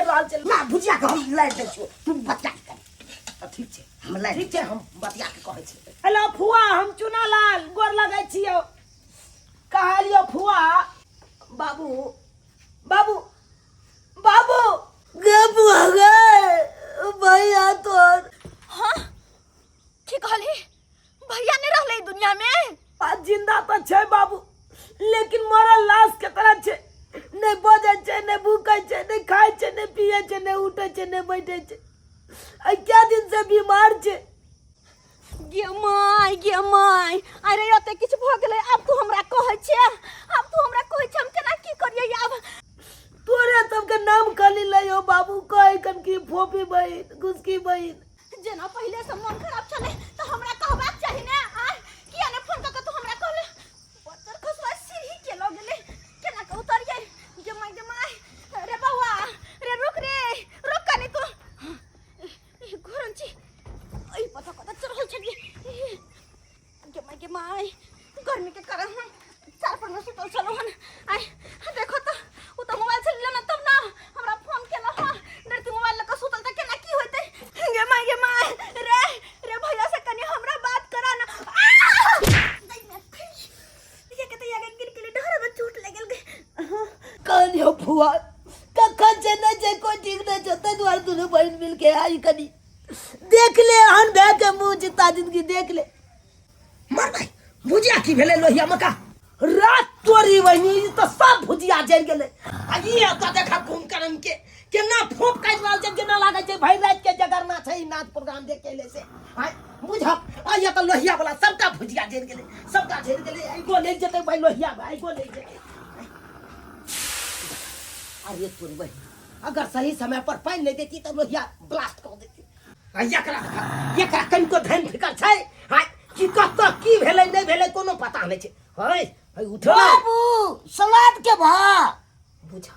रहल छै। ना भुजिया के हम लारि दै छियौ, तू बतिया के कर। तऽ ठीक छै। हम लारि। ठीक छै, हम बतिया के कहै छी। हेलो फुआ, हम चुना लाल गोर लगै छियौ। कहलियौ फुआ, बाबू बाबू बाबू गे बुआ गे, भैया तोर। हाँ, की कहली? भैया नहीं रहले ई दुनिया में? आ जिंदा तो छै बाबू, लेकिन मरल लाश के तरह छै। नहीं बजै छै, नहीं भूकै छै, नहीं खाय छै, नहीं पिए छै, नहीं उठै छै, नहीं बैठै छै। आ क्या दिन से बीमार छै। गे my, गे my, अरे एते किछु भऽ गेलै, आब तू हमरा कहै छे? आब तू हमरा कहै छे, हम केना की करियै आब? तोरे सबके नाम खाली लइयो बाबू, कहै कन की फोफी बहिन, घुसकी बहिन। जेना पहिले से मन खराब छलै तऽ हमरा कहबाक चाही ने। आय किया ने फोन कऽ के तू हमरा कहले? बच्चर खसुआ सीढ़ी के लऽ गेलै, केना के उतरियै? गे my, गे my, रे बौआ रे, रुक रे, रुक कनी तू। घुरन छी एहि पता कतऽ चढ़ल छलियै। गे my, गे my, गर्मी के कारण हम चार पर में सुतल छलहुँ हन। आइ देखो तऽ, ओ तऽ मोबाइल छल लेना तब ना हमरा फोन केलक। हँ, डरती मोबाइल लऽ कऽ सुतल तऽ केना की होइतै? गे my, गे my, रे रे भैया से कनी हमरा बात करा ना। ये के तऽ आगे गिर गेलै, डहर में चोट लागि गेल। कहलियौ फुआ, कखन छै नहि छै कोइ ठीक नहि छै, ताहि दुआरे दुनू बहिन मिलके आई कनी देख ले हन भए के मुँह जिता जिंदगी देख ले। मर भाई, भुजिया की भेलै लोहिया मका रात तोरी बहिनी, ई तऽ सब भुजिया जरि गेलै। आ ई एतऽ देखा कुंभकर्ण के केना फोप काटि रहल छै, केना लागै छै भरि राति के जगरना छै ई नाच प्रोग्राम देख के एलै से। आँय बुझक, आ ई तऽ लोहिया वाला सबटा भुजिया जरि गेलै, सबटा जरि गेलै। आइगो लागि जेतै भाई लोहिया, आइगो लागि जेतै। अरे तोरी बहिनी, अगर सही समय पर पानि नहि देती तऽ लोहिया ब्लास्ट कऽ देती। आ एकरा एकरा कनिको धन फिकर छै? आँय कि कतऽ की भेलै नहि भेलै कोनो पता नहि छै। है है उठो बाबू, सलाद के भा बुझक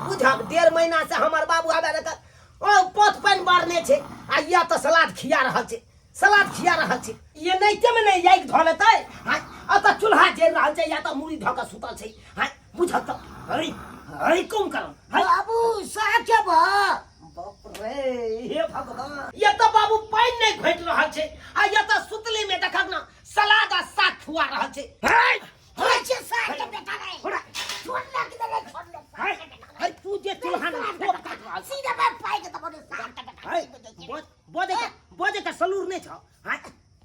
बुझक, 1.5 महीना से हमर बाबू आबे रखत ओ पथ पानि बारने छै, आ या तऽ सलाद खिया रहल छै, सलाद खिया रहल छै। ये नैते में नहि आगि धऽ लेतै? आँय एतऽ चूल्हा जरि रहल छै, या तऽ मूड़ी धऽ कऽ सुतल छै। आँय बुझक तऽ है है कम करम है। बाबू साग के भा बाप रे, हे भगवान, ये तऽ बाबू पानि नहि घटि रहल छै, आ ये तऽ सुतली में देखक ना सलाद आ साग खुआ रहल छै। है है छै साग के बेटा रे, छोड़ ले के दे, छोड़ ले। है है तू जे चूल्हा में ठोक काटि रहल छै। सीधा मैं पाई के तब साग के बेटा। है बजे के बजे के सलूर नहि छौ? हाँ?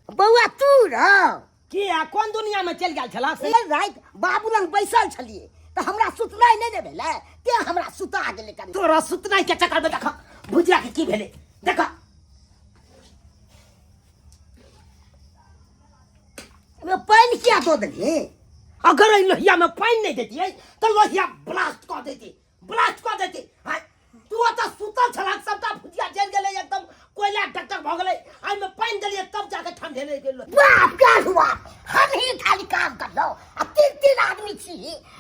बौआ तू रह की आ कोन दुनिया में चलि गेल छला से? ए राति बाबू लग बैसल छलियै तऽ हमरा सुतनाइ नहि ने भेलै, तें हमरा सुता गेलै कनी। तोरा सुतनाइ के चक्कर में देख भुजिया के की भेलै देख। एहिमे पानि किया दऽ देलियै? अगर एहि लोहिया में पानि नहि देतियै तऽ लोहिया ब्लास्ट कऽ देती, ब्लास्ट कऽ देती। हाँ, तू ओतऽ सुतल छलक, सबटा भुजिया जरि गेलै, एकदम कोयला टकटक भऽ गेलै। एहिमे पानि देलियै तब जाके ठंडेलै गेल। बाप गे बाप, हम ही खाली काम करलहुँ आ तीन तीन आदमी छी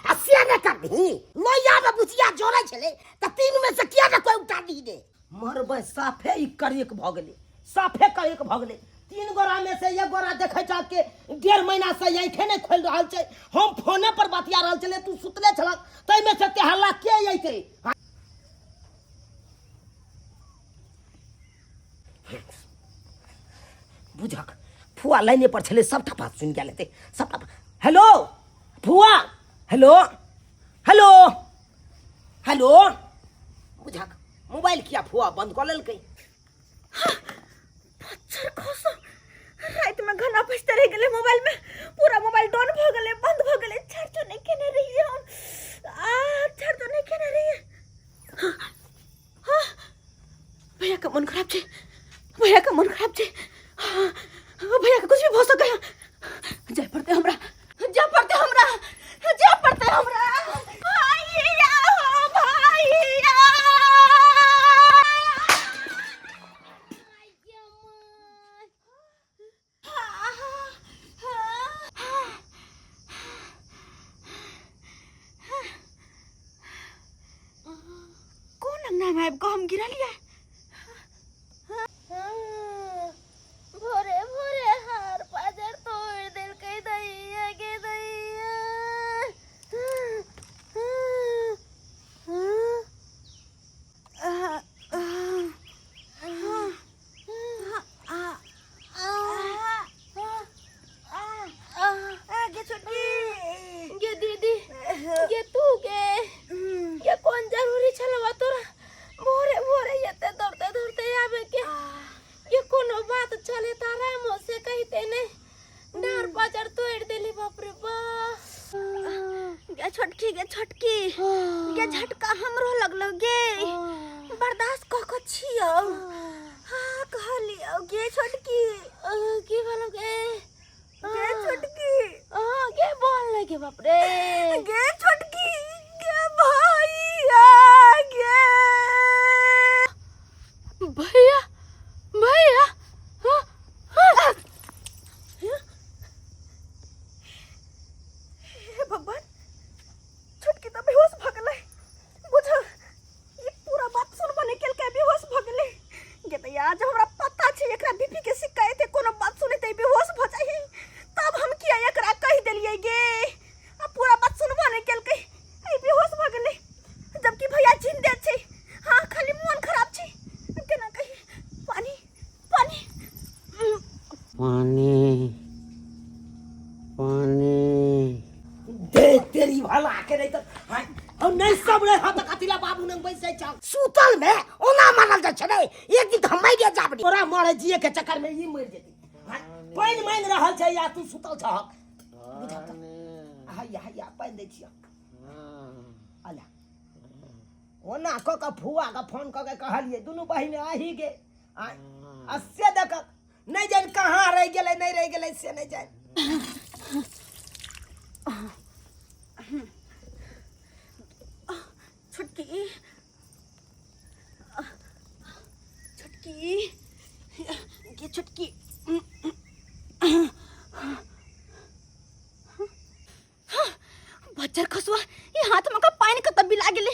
आ से नहि करबही? लोहिया में भुजिया जरै छलै तऽ तीन में से किया ने कोइ उठा दी रे? मरबै, साफे ई करेक भऽ गेलै, साफे करेक भऽ गेलै। तीन गोरा में से एक गोरा देखै छह कि 1.5 महीना से आँखे नहि खोलि रहल छै। हम फोने पर बतिया रहल छलियै, तू सुतले छलक, ताहिमे से ते हल्ला के अयतै? बुझक फुआ लाइने पर छलै, सबटा बात सुनि गेल हेतै सबटा। हेलो फुआ, हेलो हेलो हेलो। बुझक मोबाइल किया फुआ बंद कऽ लेलकै? मच्छर खसो, राति में घना बजते रहि गेलै मोबाइल में, पूरा मोबाइल डाउन भऽ गेलै, बंद भऽ गेलै। चार्जो नहि केने रहियै हम, आ चार्जो नहि केने रहियै। हाँ, हाँ, भैया के मन खराब छै, भैया के मन खराब छै। हाँ, भैया के कुछ भी भऽ सकै है। जाय पड़तै हमरा, जाय पड़तै हमरा, जाय पड़तै हमरा। भैया हो भैया। कोन अंगना में आबि कऽ हम गिरलियै? भोरे भोरे हार पाजर तोड़ देलकै दैया गे दैया। गे बाप रे गे छोटकी गे भैया गे भैया भैया हाँ, हाँ। हे भगवान छोटकी तऽ बेहोश भऽ गेलै बुझ ई पूरा बात सुनबो नहि केलकै बेहोश भऽ गेलै गे दैया जब हमरा पता छै एकरा बीपी के शिकायत है कोनो बात सुनते बेहोश भऽ जाइ तब हम किया एकरा कहि देलियै गे आ पूरा बात सुनबो नहि केलकै ई बेहोश भऽ गेलै जबकि भैया जिंदे छै हाँ खाली मोन खराब छै अब केना कही पानी पानी पानी पानी दे तेरी भला के नहीं तो हाँ, हम नहीं सब रहे हाथ कथिला बाबू नंग बैसे छौ सुतल में ओना मारल जाइ छै रे एक दिन तऽ हम मरिए जाब रे तोरा मारे जिए के चक्कर में ई मर जेती हाँ, पानि मांगि रहल छै या तू सुतल छहक बुझल तऽ हैया हैया पानि दै छियौ अला ओना कऽ कऽ फुआ के फोन कऽ के कहलियै दुनू बहिन आही गे आ आ से देख नहि जानि कहाँ रहि गेलै नहि रहि गेलै से नहि जानि छोटकी छोटकी गे छोटकी बच्चर खसुआ ये हाथ में का पानी का तब्बी ला गेले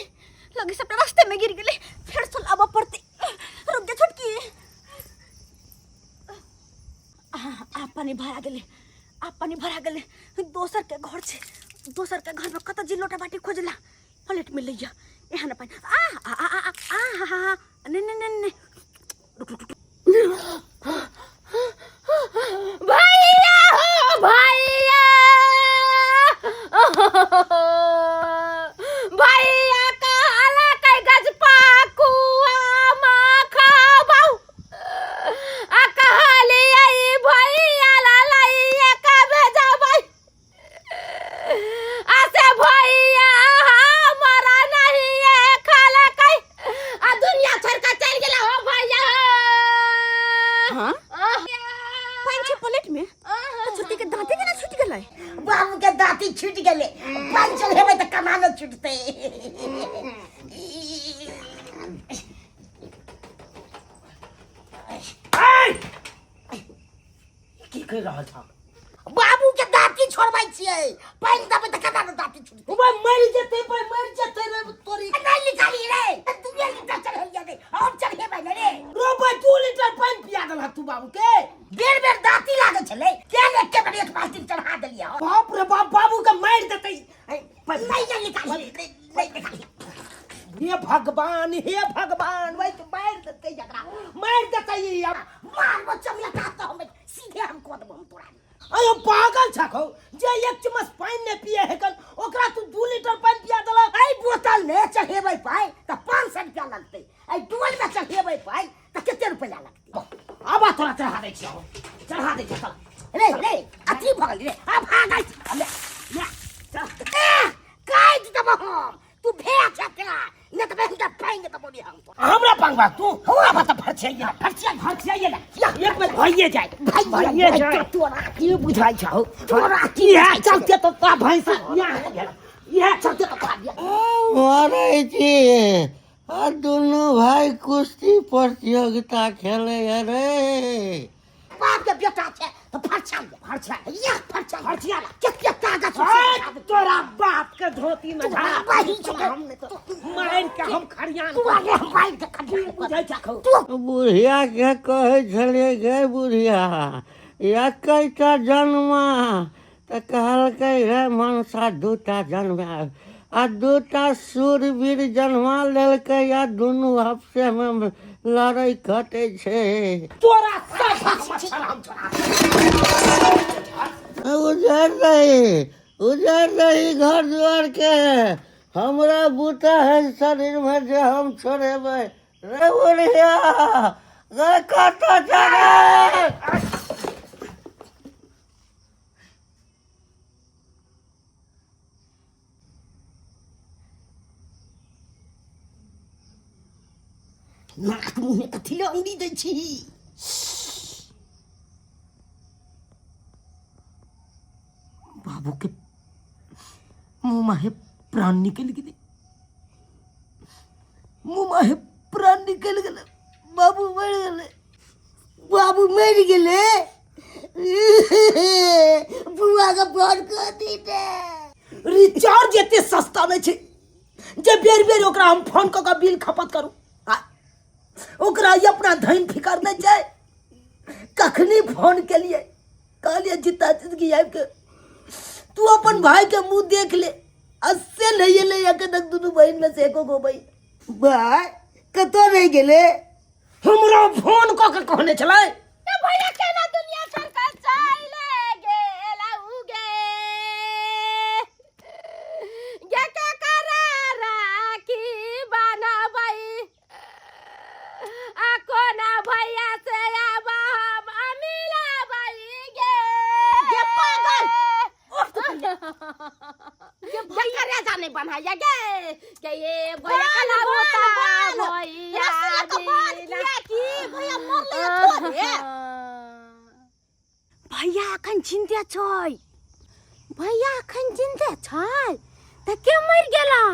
लगे सबटा रास्ते में गिर गेले फिर से लाबऽ पड़ते रुक जा छोटकी आ पानी भरा गेले आ पानी भरा गेले दोसर के घर छे दोसर के घर में कत जी लोटा बाटी खोजला प्लेट में लैया एहन पानी आ आ आ आ आ हा हा नहीं नहीं नहीं नहीं रुक रुक रुक भैया हो भैया भैया कहला कै गजपाकुआ माखा आ कहलियै भैया ललैया का भेजबै आसे भैया हमारा नहीं है खाला कई आ दुनिया छोड़ के चल गेला हो भैया हां पाँच छह प्लेट में तो छुट्टी के दांते केना छूट गेलै बाबू के दांती छूट गेलै पानि चढ़ेबै तऽ केना ने छूटतै की कहि रहल छह बाबू के दाँती छोड़बै छियै पानि देबै तऽ केना ने दाँती छुटतै उबे मरि जेतै बे मरि जेतै रे तोरी नहि निकाली रे दुए लीटर चढ़ेलियै रे और चढ़ेबै ने रे रोबे 2 लीटर पानि पिया देलहक तू बाबू के बेर बेर दाँती लागै छलै के ने एके बेर एक बाल्टी चढ़ा देलियै बाप रे बाप बाबू के मारि देतै नहीं निकाली नहीं निकाली हे भगवान हे भगवान वही तो मारि देतै एकरा मारि देतै ई अब मारबो चमिया काट हम सीधे हम कऽ देबो हम तोरा अयो पागल छको जे एक चम्मच पानि नहि पिए हेकन ओकरा तू 2 लीटर पानि पिया देलक एहि बोतल में चढ़ेबै पाइ तऽ 500 रुपया लगतै एहि डोल में चढ़ेबै पाइ तऽ कते रुपया लगतै आबा तोरा चढ़ा दै छियौ चढ़ा दै छियौ चल रे रे अथी भऽ गेल रे आ भागै छी ले ले चल ए काटि देबो हम तू भेज एकरा नहि तऽ बहिन के पानि देबो रे हम तोरा हमरा पंगवा तू हमरा बात फरछिया फरछिया फरछिया ना एक में भइए जाए भइए जाए तोरा की बुझाइ छौ तोरा की है चलते तो तोरा भैंसा यहाँ भेल इएह चलते तो तोरा मरै छी आ दुनू भाइ कुश्ती प्रतियोगिता खेलैया रे बाप के बेटा छै तऽ फरछा लिअ फरछा या फरछा फरछिया ला। कते ताकत हट, तोरा बाप के धोती में तोरा झाड़ा बहिन छौ। हम नहीं तो मारि के हम खरियान तू आगे हम बाइक के खटिया बुझै छौ बुढ़िया के कहै छलियै गे बुढ़िया एकैटा जन्मा तऽ कहलकै रे मनसा दूटा जन्मा आ दूटा सूरवीर जन्मा लेलकै आ दुनू आपसेमे लड़ै कटै छै तोरा सब मच्छर हम छोड़ा उजर रही उजर रही घर दुआरके हमरा बूता है शरीरमे जे हम छोड़ेबै रे बुढ़िया रे कतऽ चढ़े नाक मुँहमे कथी लए अंगुरी दै छी बाबू के मुँह माहे प्राण निकलि गेलै, मुँह माहे प्राण निकलि गेलै, बाबू मरि गेलै, बाबू मरि गेलै। बुआ के फोन कऽ दीते। रिचार्ज एते सस्ता नहि छै जे बेर बेर ओकरा हम फोन कऽ कऽ बिल खपत करू। आ ओकरा ई अपना धनि फिकर नहि छै। कखनी फोन केलियै, कहलियै जिता जिंदगी आबि के तू अपन भाई के मुंह देख ले, आ से नहि एलै एखन तक दुनू बहिन में से एको गो बहिन। भाय कतऽ रहि गेलै? हमरा फोन कऽ के कहने छलै। ए भैया केना दुनिया छोड़ के चले गेला उगे गे के करा राखी बनाबै आ कोना भैया से आबा हम मिलाबै गे। गे पागल उठ तू पहिले। गे भैया रेजा नहीं बनाया गे के ये भैया कला होता भैया रसला के बाल किया की भैया मरले थोड़े। भैया अखन जिंदे छै, भैया अखन जिंदे छै त के मर गेलै?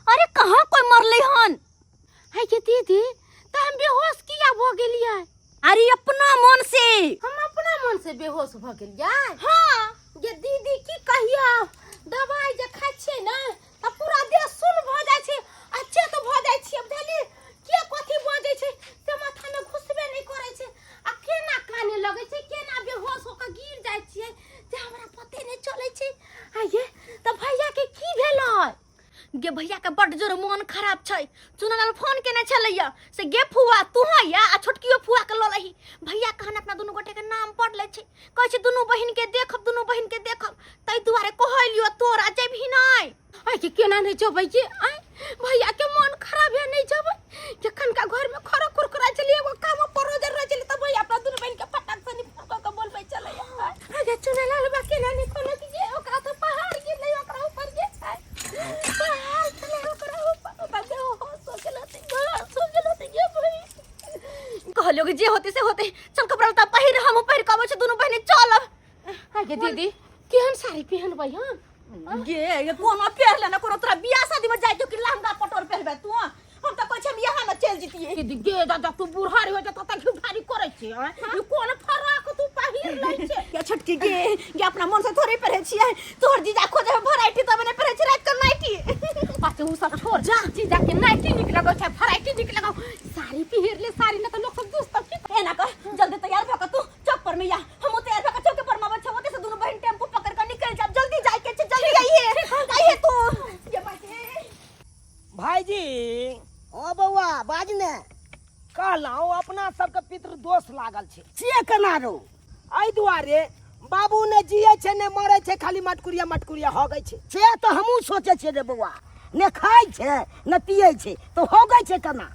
अरे कहाँ कोई मरले हन? है के दीदी त हम बेहोश किया भ गेलियै? अरे अपना मन से। हम अपना मन से बेहोश भ गेलियै? हाँ। गे दीदी की कहियो, दवाई जे खाइ छियै ने त पूरा देह सुन्न भ जाइ छै, अच्छे तो भ जाइ छियै, बुझलियै? के कथी बजै छै से माथा में घुसबे नहि करै छै, आ केना काने लगै छै, केना बेहोश होकर गिर जाइ छियै से हमरा पते नहि चलै छै। आ ये त भैया के की भेलै? गे भैया के बड्ड जोर मोन खराब छै। चुनालाल फोन केने छलैया से गे फुआ तू या आ छोटकियो फुआ के लऽ लही। भैया कहन अपना दुनू गोटे के नाम पढ़ लै छै, कहै छै दुनू बहिन के देखब, दुनू बहिन के देखब, ताहि दुआरे कहलियो तोरा जेबही नहि। आइ के केना नहि जेबै गे? आइ भैया के मोन खराब है, नहि जेबै? जखन का घर में खड़ा कुरकुरा छलियै, एगो काम परोजर रहै छलै, तऽ भैया अपना दुनू बहिन के फटाक से फोन कऽ के बोलबै छलैया। आइ गे चुनालाल बा केना नहि कहलक जे ओकरा तऽ पहाड़ गिरलै ओकरा ऊपर, जे छै पहाड़ छलै ओकरा ऊपर, ओकरा बेहोश हो गेल होतै, बेहोश हो गेल होतै गे बहिन। कहलियो कि जे होतै से होतै, चल कपड़ा लत्ता पहिर, हमहूँ पहिर कऽ अबै छी, दुनू बहिनी चलब। आइ गे दीदी केहन साड़ी पहिनबै हम? गे ये कोनो पहिर लेना, कोनो तोरा बियाह शादी में जाय के लहंगा पटोर पहिरबे तू? हम त कहै छी हम यहाँ न चल जितिए। दीदी गे दादा तू बुढ़ारी हो जता त घुभारी करै छी? आँय? ई कोन फराक तू पहिर लै छै? गे छोटकी गे, गे अपना मन से थोड़े पहिरै छियै, तोहर जीजा खोजे है वैरायटी तब ने पहिरै छै रात के नाइटी। अच्छा उ सब छोड़ जा, जीजा के नाइटी निक लगै छै, वैरायटी निक लगौ, साड़ी पहिर ले साड़ी, न त लोग सब दुस की। एना कर जल्दी तैयार भ के तू चौक पर में या, हम तैयार भ के चौक पर में आबै छै, ओते से दुनू बहिन टेम्पू पकड़ के निकल जाब, जल्दी जाय के छै, जल्दी आइए आइए तू। गे बाजे भाईजी। ओ बौआ बाज ने। कहलहुँ अपना सबके पितृ दोष लागल छै। से केना रो? एहि दुआरे बाबू ने जिए छै ने मरे छै, खाली मटकुरिया मटकुरिया हगै छै। से तऽ हमहूँ सोचै छियै रे बौआ, ने खाइ छै ने पियै छै तऽ हगै छै केना?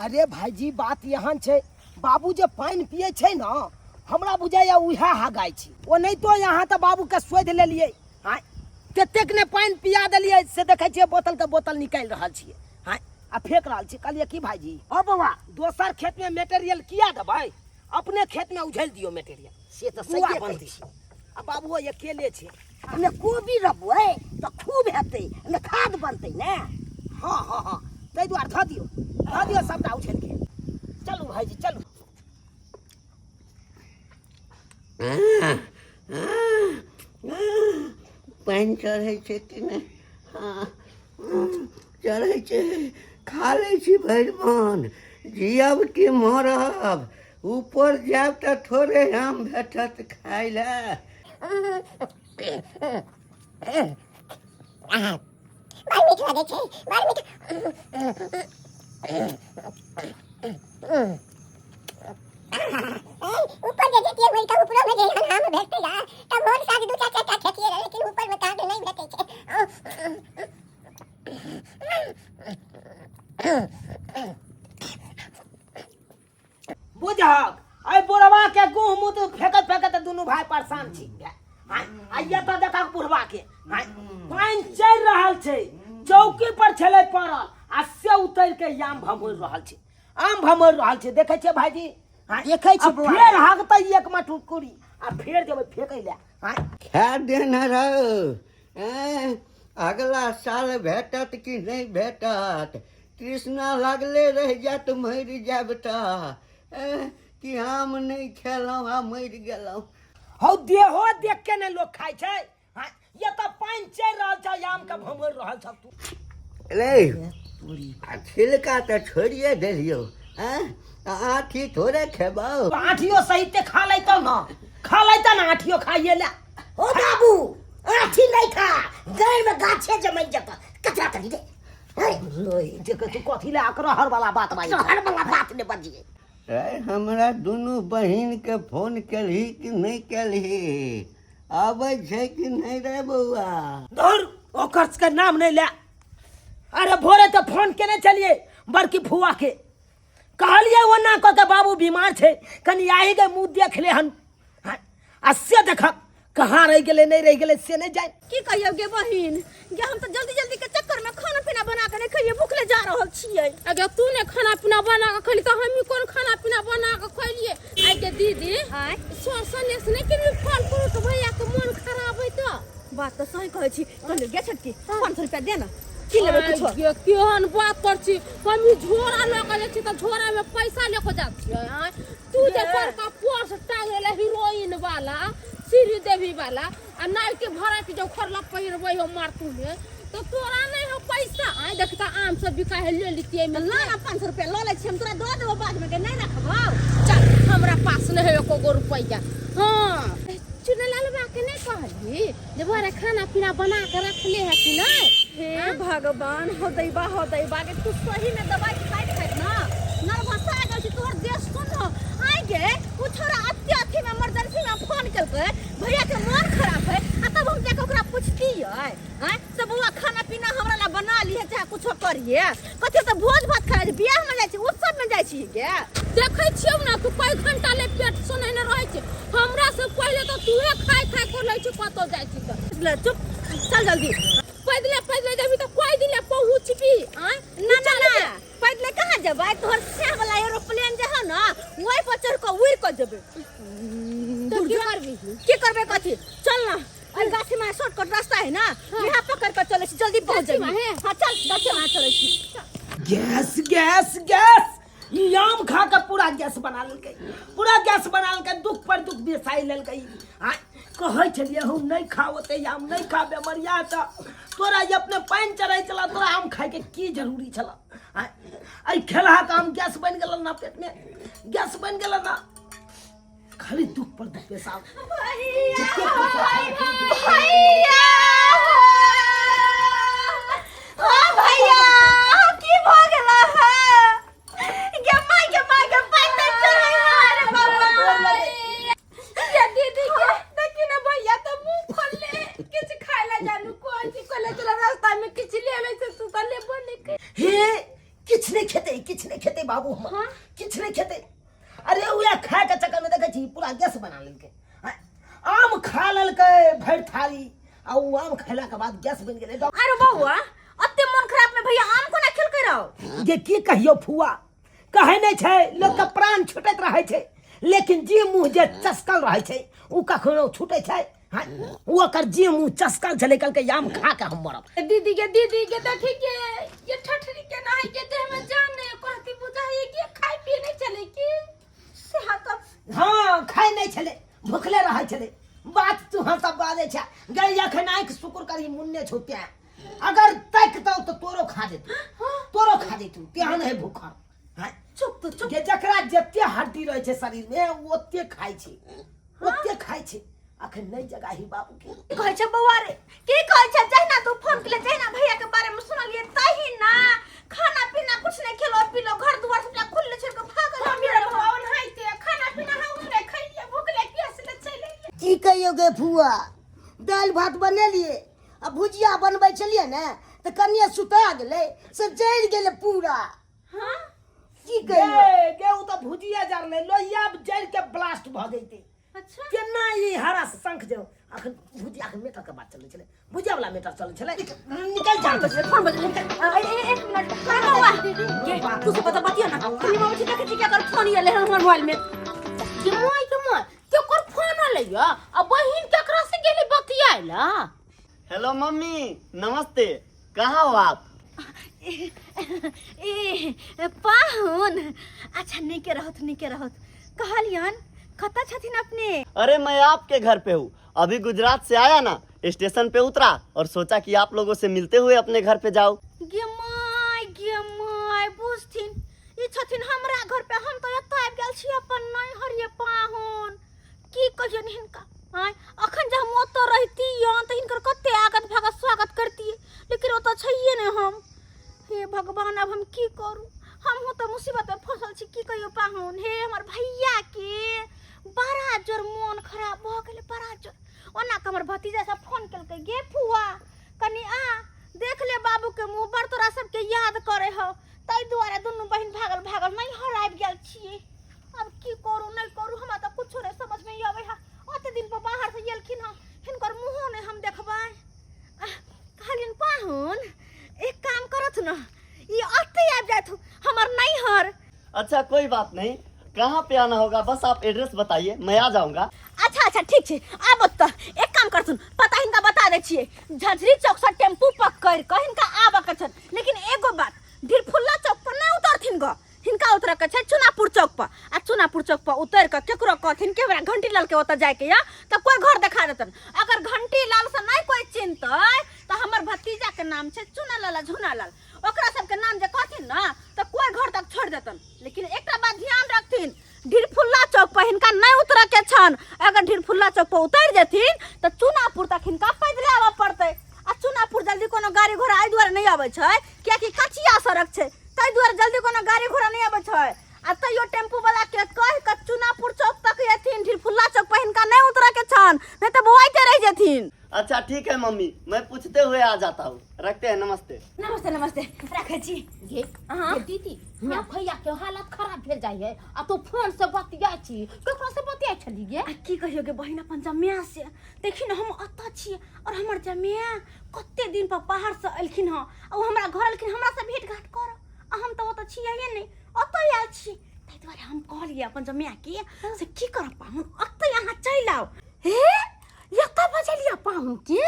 अरे भाईजी बात एहन छै, बाबू जे पानि पियै छै ने, हमरा बुझाइया उएह हगाइ छै। ओनाहितो यहाँ तऽ बाबूके शोधि लेलियै, आँय कतेक ने पानि पिया देलियै से देखै छियै बोतलके बोतल निकालि रहल छियै, आँय आ फेंक रहल छियै। कहलियै की भाईजी? ओ बौआ दोसर खेतमे मेटेरियल किया देबै, अपने खेतमे उझलि दियौ मेटेरियल। से तऽ गुआ सहिए कहै बनतै। छी। आ बाबूओ अकेले छै। हमे कोबी रोपबै तऽ खूब हेतै, ओहिमे खाद बनतै ने। हँ हँ हँ, ताहि दुआरे धऽ दियौ, धऽ दियौ सबटा उझलि के। चलू भाईजी चलू। पानि चढ़ै छै कि नहि? हँ चढ़ै छै। खा लै छी भरि मन, जियब कि मरब? ऊपर जायब तऽ थोड़े आम भेटत खाय लए। बड़ मीठ लगै छै, बड़ मीठ। ऊपर जे जैतियै मरि कऽ, ऊपरोमे जे एहन आम भेटतै ने तऽ भोर साँझ दू चारि चारि टा खेतियै, लेकिन ऊपरमे तऽ नहि भेटै छै। बुझहक एहि बुढ़वा के गुह मुँह तऽ फेकत फेकत दुनू भाय परेशान छी। आइ एतऽ देखक बुढ़वा के पानि चढ़ि रहल छै, चौकी पर छलै पड़ल आ से उतरि के आम भमोरि रहल छै, आम भमोरि रहल छै। देखै छियै भाईजी? देखै छी। फेर हगतै एक मटकुरी आ फेर जेबै फेकै लए। खा देने रहो। अगला साल भेटत कि नहि भेटत तृष्णा लागले रहि जायत मरि जायब तऽ कि आम नहि खेलहुँ आ मरि गेलहुँ हौ देहो देख के ने लोग खाइ छै हाँ, ये तऽ पानि चढ़ि रहल छै आम के भमोरि रहल छ तू रे आ छिलका तऽ छोड़िए देलियौ आँय आ आँठी थोड़े खेबौ आँठियो सहिते खा लैतौ न खा लैतौ न आँठियो खाइए ले ओ बाबू आँठी नहि खा गाय में गाछे जमै जत कचरा करी दे लोई जे तू कथी ले अकरहर वाला बात बाजै हर वाला बात ने बजिए रे हमरा दुनू बहिनके फोन केलही कि नहि केलही आबै छै कि नहि रे बौआ धुर ओकर के नाम नहि ले अरे भोरे तऽ फोन केने छलियै बड़की फुआ के कहलियै ओना कऽ के बाबू बीमार छै कनि आहि के मुँह देख ले हन हाँ, आ से देखब कहाँ रहि गेलै नहि रहि गेलै से नहि जानि की कहियौ गे बहिन गे हम तऽ जल्दी जल्दी के चक्कर में खाना पीना बना के नहीं खइए भूखले जा रहल छियै अगे तू ने खाना पीना बना के खैली तऽ हमही कोन खाना पीना बना के खैलिए आइ के दीदी आँय सर सनेस नहि केली फल फ्रूट भैया के मन खराब है तऽ बात तऽ सही कहै छी कहलियै गे छोटकी 500 रुपया दे ना की लेबै कुछो आइ गे, केहन बात कर छी हम झोरा लऽ के जाइ छी तऽ झोरा में पैसा लऽ के जाइ छियै आँय तू जे बड़का पर्स टांगेला हीरोइन वाला श्री देवी वाला आ नाइटी भराटी जो खरला पहिरबै हो मारतू में तो तोरा नहीं हो पैसा आय देखता आम सब बिका है ले लितियै में ला ना 500 रुपया लऽ लै छी हम तोरा दऽ देबो बाद में के नहीं रखबौ चल हमरा पास नहीं है एको गो रुपैया हाँ चुनेलाल बा के नहीं कहली जे बड़ा खाना पीना बना के रखले है कि नहीं हे भगवान हो दैबा हो दैबा के तू सही में दवाई खाइत खाइत ना नर्वस आ गेल छी तोहर देश सुन आइ गे उ छोरा अत्य अथी में इमरजेंसी में फोन केलकै भैया के मन खराब है आ तब हम जाके ओकरा पुछतियै आँय से बौआ खाना पीना हमरा ला बना लिहे चाहे कुछो करिए कथी तऽ भोज भात खाइ छै बियाह में जाइ छी ओ सब में जाइ छी गे देखै छियौ ने तू कई घंटा ले पेट सुनैने रहै छै हमरा से पहिले तऽ तूहे खाय खाय कर लै छी कतौ जाइ छी तऽ ले चुप चल जल्दी पैदले पैदले जेबही तऽ कोई दिन ले पहुँचबी आँय ना ना ना पैदले कहाँ जेबै तोहर सैह वाला एरोप्लेन जे हौ ना ओहि पर चढ़ कऽ उड़ि कऽ जेबै तऽ की करबी की करबै कथी चल ना एहि गाछी में शॉर्टकट रास्ता है ना यहाँ पकड़ कऽ चलै छी जल्दी पहुँच गाछी जेबै में है? हाँ चल गाछी में चलै छी गैस गैस गैस ई आम खा के पूरा गैस बना लेलकै पूरा गैस बना लेलकै दुख पर दुख बेसाइ लेलकै आ कहै छलियै हम नहि खाओ ते आम नहि खा बेमरिया तऽ तोरा जे अपने पानि चढ़ै छला तोरा आम खाइके की जरूरी छला आ एहि खेलहा के आम गैस बनि गेल ना पेटमे गैस बनि गेल ना खाली दुख पर दुख पेशाब भैया ओ भैया की भ गेला है गे माय गे माय गे पानि चढ़ै रे बाबा ये दीदी के देखी ना भैया तो मुंह खोलले किछ खाय ला जानू कोई चीज खोले चला रास्ता में किछ ले ले से तू तो लेबो नहीं के हे किछु नहि खेतै किछु नहि खेतै बाबू हमर हाँ? किछु नहि खेतै अरे उएह खायके चक्करमे देखै छी पूरा गैस बना लेलकै आँय, आम खा लेलकै भरि थाली आ ओ आम खेलाके बाद गैस बनि गेलै अरे बौआ अते मन खराब में भैया आम कोना खेलकै रहो जे की कहियौ फुआ कहै नहि छै लोकके प्राण छूटैत रहै छै लेकिन जे मुँह जे चसकल रहै छै ओ कखनो छूटै छै हाँ, ओ ओकर जे मुँह चसकल छलै कहलकै आम खा के हम मरब दीदी के देखी के ये ठठरी के ना है के देह में जान नहीं कहती बुझाई के खाई पी नहीं चले की से हाँ तो हाँ खाइ नहि छलै भुखले रहै छलै बात तू हम सब बाजै छै गै अखन आँखि सुकुर करी मुन्ने छौ तें अगर तकतौ तऽ तोरो खा जेतौ तोरो खा जेतौ तेहन है भूखल हाँ चुप तो चुप जे जकरा जते हड्डी रहै छै शरीरमे ओ ओते खाइ छै ओते खाइ छै अखन नहि जगाही बाबू के की कहै छै बौआ रे की कहै छै जहिना तू फोन केले जहिना भैया के बारे में सुनलिए तहिना खाना पीना कुछ नहीं खेलो पीलो घर दुआर सबटा खुलले छोड़ के भागल हम मेरा बाबा नहाइते खाना पीना हम नहीं खैलिए भूखले प्यासले चले की कहियो गे फुआ दालि भात बनेलिए आ भुजिया बनबै छलियै ने तऽ कनिए सुता गेलै से जरि गेलै पूरा हाँ की कहियो गे गे ओ तऽ भुजिया जरलै लोहिया जरि के ब्लास्ट भऽ जैतै अच्छा केना ई हरा शंख जे अखन भुजिया के मेटर के बात चलै छलै भुजिया वाला मेटर चलै छलै निकल जा फोन बज एक मिनट अरे बौआ गे तू सब बता बतिया ना कनी मामा जी देखै छी कि अगर फोन आयल है हमर मोबाइल में के माय के माय केकर फोन आलै या आ बहिन केकरा से गेलै बतियाय ला हेलो मम्मी, नमस्ते। कहाँ हो आप? ए पाहुन, अच्छा नीके रहत, नीके रहत। कहलियन कतऽ छथिन अपने? अरे मैं आपके घर पे हूँ, अभी गुजरात से आया ना, स्टेशन पे उतरा और सोचा कि आप लोगों से मिलते हुए अपने घर पे जाओ। गे my, गे my, बुझथिन ई छथिन हमरा घर पे, हम तऽ एतऽ आबि गेल छी अपन नैहर। ये पाहुन, की कहियन हिनका, आँय अखन जे हम ओतऽ रहितियन तऽ हिनकर कते आगत भागत स्वागत करतियै, लेकिन ओतऽ छैहे नहि हम। हे भगवान, अब हम की करू? हमहूँ तऽ मुसीबत में फंसल छी। की कहियो पाहुन, हे हमर भैया के बड़ा जोर मोन खराब भऽ गेलै, बड़ा जोर। ओना के हमर भतीजा सब फोन केलकै, गे फुआ कनि आ देख ले बाबू के मुँह, बड़ तोरा सबके याद करे हो। ताहि दुआरे दुनू बहिन भागल भागल नैहर आबि गेल छियै। अब की करू नहि करू, हमरा तऽ कुछो नहि समझ में आबै है। ओते दिन पर बाहर से एलखिन हँ, हिनकर मुँहो नहि हम देखबै। कहलियन पाहुन, एक काम करत न, ई अते आबि जात हमर नैहर। अच्छा कोई बात नहीं, कहाँ पे आना होगा बस आप एड्रेस बताइए, मैं आ जाऊंगा। अच्छा अच्छा ठीक छै, आब तऽ एक काम करथुन, पता हिनका बता दै छियै। झंझरी चौक से टेम्पू पकड़ कऽ हिनका आबऽ के छनि, लेकिन एगो बात, ढिरफुल्ला चौक पर नहि उतरथिन ग, हिनका उतरऽ के छै चुनापुर चौक पर। आ चुनापुर चौक पर उतर कऽ केकरो कहथिन कि हमरा घंटी लाल के ओतऽ जायके या, तऽ कोई घर देखा देतन। अगर घंटी लाल से नहि कोई चिन्हतै तऽ हमर भतीजा के नाम छै चुना लाल आ झुना लाल, ओकरा सबके नाम जे कहथिन ने तऽ कोई घर तक छोड़ देतन। लेकिन एकटा बात ध्यान रखथिन, ढिरफुल्ला चौक पर हिनका नहि उतरऽ के छन। अगर ढिरफुल्ला चौक पर उतरि जेथिन तऽ चुनापुर तक हिनका पैदले आबऽ पड़तै। आ चुनापुर जल्दी कोनो गाड़ी घोड़ा एहि दुआरे नहि अबै छै कियाकि कचिया सड़क छै, ताहि दुआरे जल्दी कोनो गाड़ी घोड़ा नहि अबै छै। आ तैयो टेम्पू वाला के कहि कऽ चुनापुर चौक तक एथिन, ढिरफुल्ला चौक पर हिनका नहि उतरऽ के छन, नहि तऽ बौआइते रहि जेथिन। अच्छा ठीक है मम्मी, मैं पूछते हुए आ जाता हूँ, रखते हैं, नमस्ते। नमस्ते नमस्ते, रखै छी। ये हाँ। ये दीदी, हमरा भैया के हालत खराब भेल जाइ है आ तू फोन से बतियाइ छी, ककरो से बतियाइ छली गे? आ की कहियो गे बहिन, अपन जमिया से देखी ने, हम अतऽ छियै और हमर जमिया कते दिन पर बाहर से एलखिन हँ, आ ओ हमरा घर एलखिन हमरा से भेंट घाट कर, आ हम तऽ ओतऽ छियै नहि, ओतऽ आयल छी। ताहि दुआरे हम कहलियै अपन जमिया के से की करब पाहुन, ओतऽ अहाँ चलि आउ। हे एतऽ बजेलियै पाहुन के?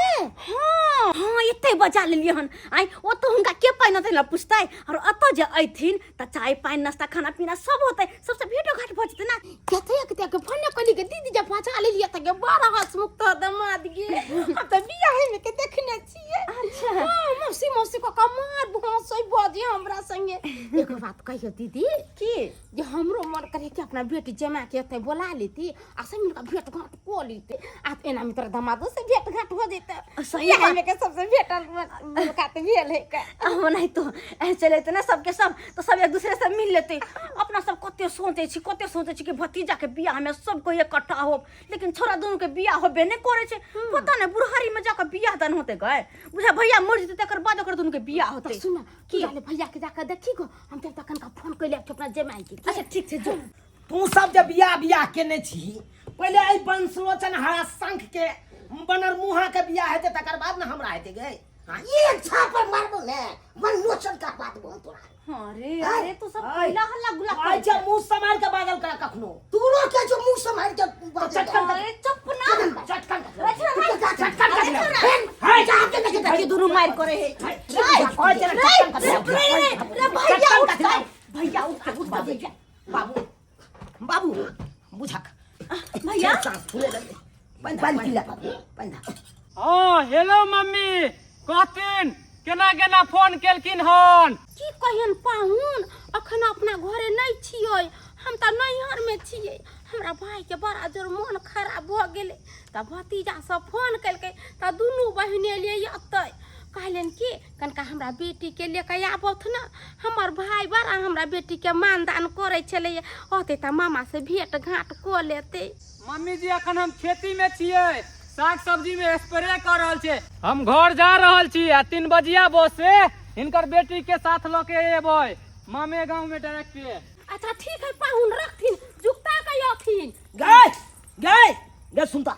हाँ हाँ, एते बजा लेलियै हन। आइ ओतऽ हुनका के पानि अतै ने पुछतै, और ओतऽ जे अयथिन तऽ चाय पानि नाश्ता खाना पीना सब होतै, सबसे भेंटो घाट भऽ जेतै ना। कते कते के फोन कली के दीदी, जे बजा लेलियै तऽ गे बड़ा हंसमुख तो दमाद गे, हम तऽ बियाहे में के देखने छियै। अच्छा। हाँ, मौसी मौसी को कमार भौंसै बजे हमरा संगे। एगो बात कहियो दीदी? की? जे हमरो मन करे कि अपना बेटी जमा के एते बोला लेती आ सब मिलकर भेंट घाट कऽ लेते, आ एना में तोरा दमादो से भेंट घाट हो जेते। सही बियाह बात। में के सबसे भेटल मुलाकात भेल है का। नहीं तो ऐसे चले ना सबके सब तो सब एक दूसरे से मिल लेते। अपना सब कते सोचे छी, कते सोचे छी कि भतीजा के बियाह में सब कोई इकट्ठा हो, लेकिन छोरा दोनों के बियाह होबे नहीं करे छे। पता नहीं बुढ़ारी में जाकर बियाह दान होते गए, बुझा भैया मर जेते तकर बाद ओकर दोनों के बियाह होते। तो सुन, की जाले भैया के जाकर देखी गो, हम तब तक कनका फोन कैले अपना जमाई के। अच्छा ठीक छै, जो। तू सब जे बियाह बियाह केने छी, पहिले एहि बंशलोचन हरा शंख के बनर मुहा के बियाह हेतै तकर बाद ने हमरा हेतै गे। हाँ, एक छापर मारबो ने मनमोचन का बात बोल तोरा। अरे अरे तू सब आइ। पहिला हल्ला गुल्ला आइ जे मुंह सम्हारि के बागल करा कखनो। तोरो के जो मुंह सम्हारि के बाजल चटकन अरे चुप ना, चटकन रे छोरा, रे। चटकन अरे छोरा। हाय जा के देख देखी दुनू मार करे है। हाय रे रे रे रे भैया उठ जा, भैया उठ उठ भैया। बाबू बाबू बुझक भैया सांस फूले लगले। बंद बंद बाबू बंद। हाँ हेलो मम्मी, कहथिन केना केना फोन केलखिन हन? की कहियन पाहुन, अखन अपना घरे नहीं छियै, हम तऽ नैहर में छियै। हमरा भाई के बड़ा जोर मन खराब भऽ गेलै तऽ भतीजा सब फोन केलकै तऽ दुनू बहिन एलियै एतै। कहलनि कि कनका हमरा बेटी के लेके आबथ न, हमर भाई बड़ा हमरा बेटी के मानदान करै छलैया, अतै तऽ मामा से भेंट घाट कऽ लेतै। मम्मी जी अखन हम खेती में छियै, साग सब्जी में स्प्रे कर रहल छियै। हम घर जा रहल छी आ 3 बजिया बस से हिनकर बेटी के साथ लऽ के एबै मामे गांव में डायरेक्ट। अच्छा ठीक है पाहुन, रखथिन जुगता के अथिन। गए गए गए सुनता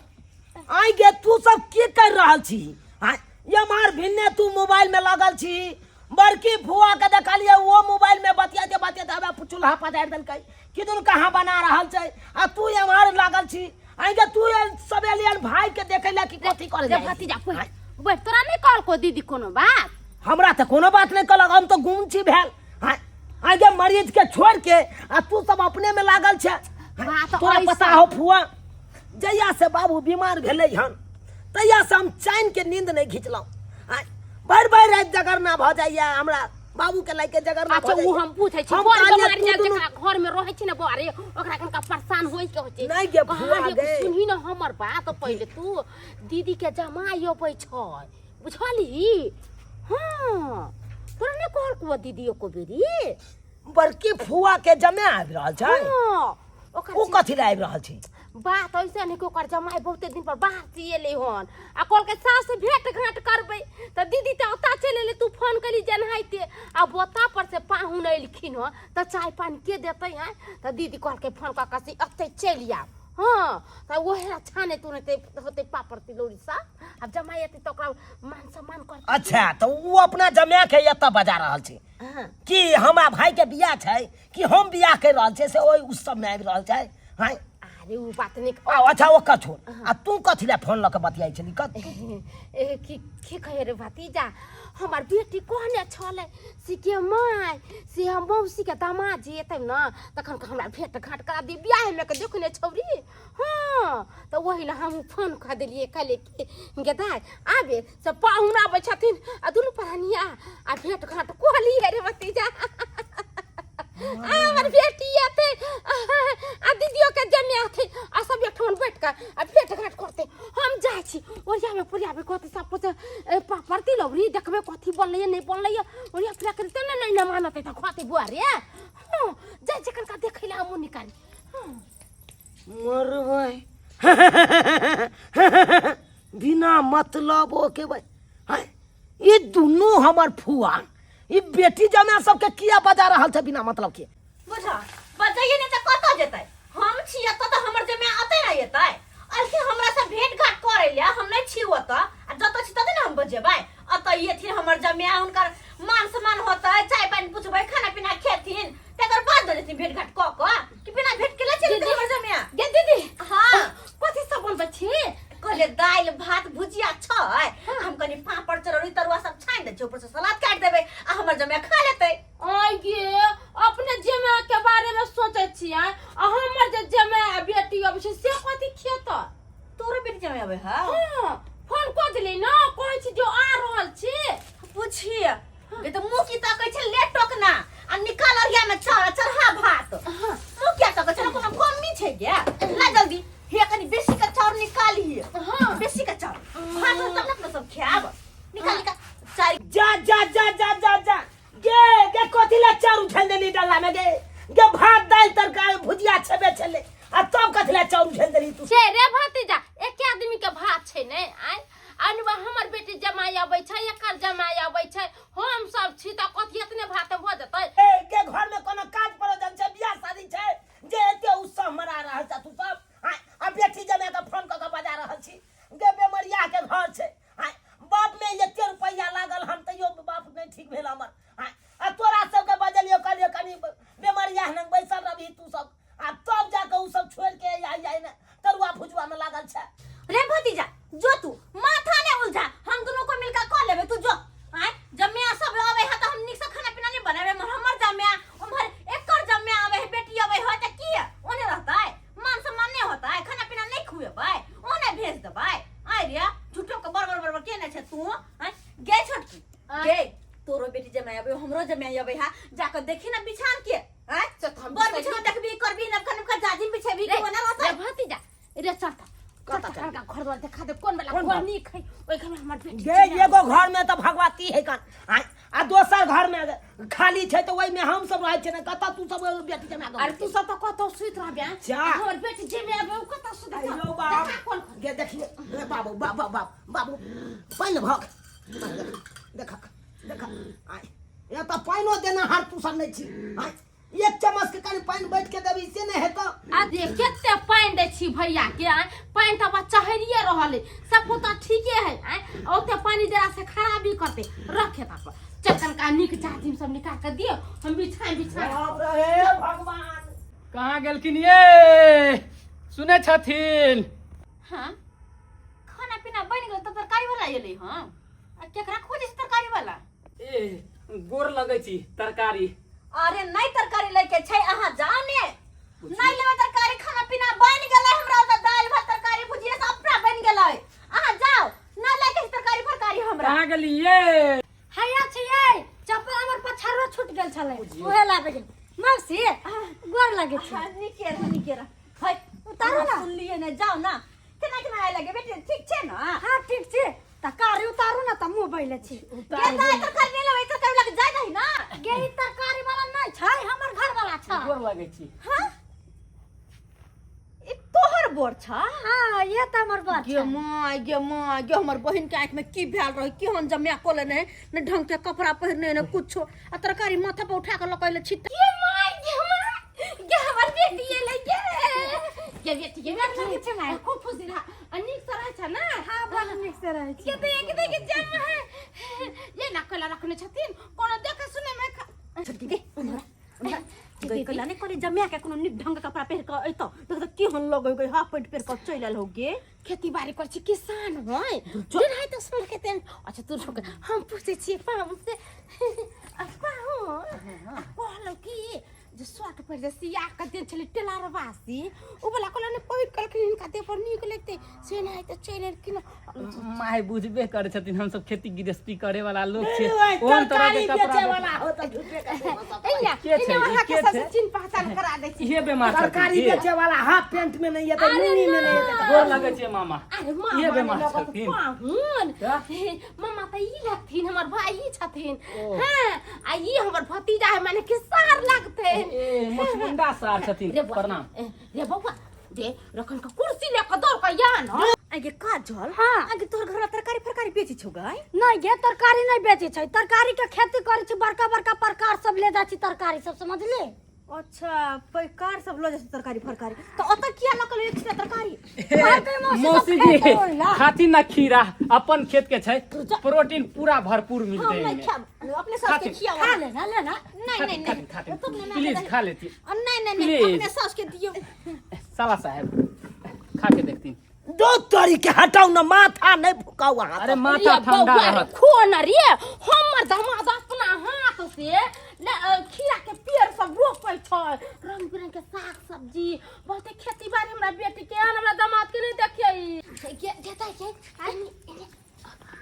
आइ गे, तू सब की कर रहल छी? हाँ ये मार भिन्ने तू मोबाइल में लागल छी, बड़की फुआ के देखलिए वो मोबाइल में बतियाते बतियाते हमे चूल्हा पजारि देलकै, कि दुनू कहाँ बना रहल छै, आ तू एम्हर लागल छी। आइ गे तू सब एलियन भाई के देखे ला कि कथी करे रे जाइ। भतीजा, कोई बैठ तोरा नहि कहलको दीदी कोनो बात हमरा तऽ कोनो बात नहि कहलक हम तऽ गुम छी भेल आँय आगे मरीज के छोड़ के आ तू सब अपने में लागल छै बात तोरा ऐसा- पता हो फुआ जहिया से बाबू बीमार भेलै हन तहिया से हम चैन के नींद नहि घिचलहुँ आँय भरि भरि राति जगरना भऽ जाइया हमरा बाबू के लए के जगरना अच्छा भऽ उ जाइया हम पूछै छी हम बड़ कहलियै बीमारी तू छै दुनू जकरा घर में रहै छै ने बौआ रे ओकरा कनका परेशान होइ के होइ छै नहि गे फुआ कहलियै, गे। सुनही ने हमर बात पहिले तू दीदी के जमाई अबै छै बुझलही हँ तोरा नहि कहलकौ दीदी एको बेरी बड़की फुआ के जमे आबि रहल छै हँ ओकर ओ कथी लए आबि रहल छै बात ऐसे नहीं कि ओकर जमाई बहुते दिन पर बाहर से एलै हन आ कहलकै सास से भेंट घाट करबै तऽ दीदी तऽ ओतऽ चलि एलै तू फोन करी जेनाहिते आ ओतऽ पर से पाहुन एलखिन हन तऽ चाय पानि के देतै आँय तऽ दीदी कहलकै फोन कऽ कऽ से एतै चलि आब हँ तऽ ओहे छाने तुनते होतै पापड़ तिलौरी सब आब जमाई एतै तऽ ओकरा मान सम्मान करतै अच्छा तऽ ओ अपना जमा के एतऽ बजा रहल छै हँ कि हमरा भाई के बियाह छै कि हम बियाह कर रहल छियै से ओहि उत्सव में आबि रहल छै हँ अरे ओ बात नहि आ अच्छा ओकर छोड़ आ तू कथी लए फोन लऽ के बतियाइ छली कथी ए, की की कहे रे भतीजा हमर बेटी कहने छलै से के माय से हम मौसी के दामाद जे एतै ने तखन के हमरा भेंट घाट करा दी बियाह में के देखने छौरी हँ तऽ ओहि लए हमहूँ फोन कऽ देलियै कहलियै कि गे दाय आबे से पाहुन आबै छथिन आ दुनू प्राणी आ आ भेंट घाट कऽ लियै रे भतीजा आ हमर बेटी एतै आ दीदियो के जमे अथै आ सब एकठाम बैठ कऽ आ भेंट घाट करतै हम जाइ छी ओरियामे पोरियामे कथी सब कुछ पापड़ तिलौरी देखबै कथी बनलैए नहि बनलैए ओरिया फिरा कऽ ने नहि ने मानतै तऽ खुआतै बुआ रे हँ जाइ छी कनिका देखै लए हमहूँ निकाली हँ मरबै बिना मतलब के भाई हँ, ई दुनू हमर फुआ ई बेटी जमा सबके किया बजा रहल छै बिना मतलब के बुझा बजाइए नहि तऽ कतऽ जेतै हम छी एतऽ तऽ हमर जमाय अतै ने एतै अलखिन हमरा से भेंट घाट करै ले हम नहि छी ओतऽ आ जतऽ छी ततऽ ने हम बजेबै अतऽ एथिन हमर जमाय हुनकर मान सम्मान होतै चाय पानि पुछबै खाना पीना खेथिन तकर बाद ने जेथिन भेंट घाट कऽ कऽ कि बिना भेंट केले चलि जेथिन हमर जमाय गे दीदी हाँ कथी सब बनबै छी कहले दालि भात भुजिया छै हम कनि पापड़ चरौरी तरुआ सब छानि दै छियै ऊपर से सलाद काटि देबै आ हमर जमाय खा लेतै आइ गे अपने जमाय के बारे में सोचै छियै आ हमर जे जमाय आ बेटी अबै छै से कथी खेतै तोरो बेटी जमाय अबै हौ हँ फोन कऽ देली ने कहै छी जो आ रहल छी पूछिए ये तो मुंह की ताकै छै ले टोकना आ निकाल अरिया में चढ़ चढ़ा भात मुंह किया ताकै छै कोनो कमी छै गे ला जल्दी हे कनी बेसी के चाउर निकालिए हाँ। बेसी के चाउर भात तब ने अपना सब खायब निकाल निकाल चारि जा जा जा जा जा जा गे गे कथी ला चाउर उछल देली डल्ला में गे गे भात दालि तरकारी भुजिया छेबे छले आ तब कथी ला चाउर उछल देली तू से रे भतीजा एके आदमी के भात छै ने आय अनुबा हमर बेटी जमाई अबै छै एकर जमाई अबै छै हम सब छी तऽ कथी एतने भात भऽ जेतै ए के घर में कोनो काज परोजन छै बियाह शादी छै जे एते उत्सव मना रहल छ तू सब आय आ बेटी जमाई के फोन कऽ के बजा रहल छी गे बेमरिया के घर छै आय बाप में एते रुपैया लागल हन तैयो बाप नहि ठीक भेल हमर आय आ तोरा सबके बजलियो कहलियो कनि बेमरिया हन बैसल रहबही तू सब आ तब जाके उ सब छोड़ के आई आई ने तरुआ भुजुआ में लागल छै रे भतीजा जो तू माथा ने उलझा हम दोनों को मिलकर कऽ लेबै तू जो आय जम्या सब आबै है तऽ हम नीक से खाना पीना नहीं बनाबे मगर हमर जम्या उम्हर एकर जम्या आबै है बेटी आबै है तऽ की ओने रहतै मान सम्मान नहीं होतै खाना पीना नहीं खुएबै ओने भेज देबै आय रे झूठो के बड़बड़ बड़बड़ केने छै तू आय गे छोटकी गे तोरो बेटी जमाई आबै हमरो जमाई आबै है जाकर देखी ना बिछान के आय से तऽ हम बर बिसरि बिछान देखबी करबी नबका नबका जाजिम बिछेबी रे के ओना रहतै रे भतीजा रे चल तऽ चल तऽ कनका घर द्वार देखा दे कोन वाला कोन घर घर? नीक है ओहि घर में हमर बेटी गे छै ने। एगो घर में तऽ भगवती है कन आय आ दोसर घर में खाली छै तऽ ओहिमे हम सब रहै छियै ने कतऽ तू सब बेटी जमा अरे तू सब तऽ कतौ सुति रहबे आँय? जा। आ हमर बेटी जे में आबे उ कतौ सुति अयो बाप देखा कोन घर गे देखिए रे बाबू बाबू बाबू बाबू पानि भक देख देख आय ये तऽ पानिओ देना हार तू सब नहि छी आय एक चम्मच के कनि पानि बैठ के देबी से नहि हेतौ आ देख कते पानि दै छी भैया के आँय पानि तऽ बच्चा चहरिए रहल है सब तऽ ठीके है आँय ओते पानि देला से खराबी करते रखे तब चल कनका नीक जाजिम सब निकाल के दियौ हम बिछाए बिछाए बाप रे भगवान कहाँ गेलखिन ये सुनै छथिन हाँ खाना पीना बनि गेल तऽ तरकारी वाला एलै हँ आ केकरा खोजै छै तरकारी वाला ए गोर लगै छी तरकारी अरे नहीं तरकारी लैके छै अहाँ जाओ ने नहीं लेबै तरकारी खाना पीना बनि गेलै हमरा ओतऽ दालि भात तरकारी भुजिया सबटा बनि गेलै अहाँ जाओ नहीं लैके छै तरकारी फरकारी हमरा कहाँ गेलियै हैया छियै चप्पल हमर पछाड़ो छूट गेल छलै उहे लाबे गेल मौसी गोर लगै छी हाँ, नीके रह नीके रह है उतारू ना। सुनलियै ने जाओ ना केना केना आए लगे बेटी ठीक छै ना हाँ ठीक छै त कारी उतारू ना त मुँह बैले छी के दाइ तरकारी नहीं लेबै तरकारी लगे जाय दही ना गे ई तरकारी वाला नहि छै हमर घर वाला छै गोर लगै छी हाँ ई तोहर बोर छ हाँ ये त हमर बात गे छै माय गे माय गे हमर बहिन के आँखि में की भेल रहे केहन जमिया को लेने ने ढंग के कपड़ा पहिरने ने कुछो आ तरकारी माथा पर उठा के लकैले छित गे माय गे माय गे हमर बेटी एलै गे गे बेटी गे बेटी छै माय। खूब खुशी रहा आ नीक से रहै छ ना हाँ बड़ नीक से रहै छी के देख देख जम है ये ना कोला रखने छथिन कोनो देखे सुने में छोटकी गे उन्हरा उन्हरा गई कला ने कहली जमिया के कोनो नीक ढंग के कपड़ा पहिर के अइतो देख त केहन लगै गई हाफ पैंट पहिर के चलि आयल हो गे खेती बाड़ी करै छी किसान है दिन है तऽ सुन के तेन अच्छा तू रुक हम पूछै छियै पाहुन से आ पाहुन आ कहलहुँ कि जे शर्ट पहिर जे सिया के देल छलै टेलरवासी ओ वाला कहलहुँ ने पहिर कहलखिन हिनका देह पर नीक लगतै से नहि तऽ चलि एलखिन माय बुझबे करै छथिन हमसब खेती गृहस्थी करे वाला लोग छियै ओहन तरह के तरकारी कपड़ा बेचे वाला हो तऽ झूठे के एहिना के छै? एहिना ई अहाँके के सबसँ छै? चिन्ह पहचान करा दै छी इहे बेमार छथिन तरकारी की? बेचे वाला हाफ पैंट में नहीं एतै अरे लुंगी में नहीं एतै गोर लगै छै मामा अरे मामा इहे बेमार ने लगत छथिन पाहुन तऽ? मामा तऽ ई लगथिन हमर भाई छथिन हाँ आ ई हमर भतीजा है माने कि सार लगते ए मछमुंडा सार छथिन रे बौआ, प्रणाम ए, रे बौआ दे रखन के कुर्सी ले के दौड़ के या न आगे काजल हाँ। आगे तोहर घर तरकारी फरकारी बेची छौ गाय नहीं गे तरकारी नहीं बेचै छै तरकारी के खेती करै छी बड़का बड़का प्रकार सब ले जाइ छी तरकारी सब समझली अच्छा पैकार सब लऽ जाइ छै तरकारी फरकारी तऽ ओतऽ किया लऽ के एक तरकारी कहलकै मौसी सब मौसी जी खेतै ओहि ला। खाथिन ना खीरा अपन खेत के छै प्रोटीन पूरा भरपूर हम मिलते नहीं एहिमे खायब अपने सास के खाथिन। खियाओ खा लेना लेना नहीं नहीं खाथिन नहीं खाथिन तुम नहीं प्लीज खा लेती नहीं नहीं नहीं प्लीज। अपने सास के दियो साला साहब खा के देखती दो तोरी के हटाउ न माथा नहीं फुकाउ अहाँ अरे माथा ठंडा रहत खो न रे हमर दामाद अपना हाथ से खीरा के पेड़ सब रोपै छै रंग बिरंग के साग सब्जी बहुते खेती बाड़ी हमरा बेटी के हमरा दामाद के नहीं देखिए के जेतै के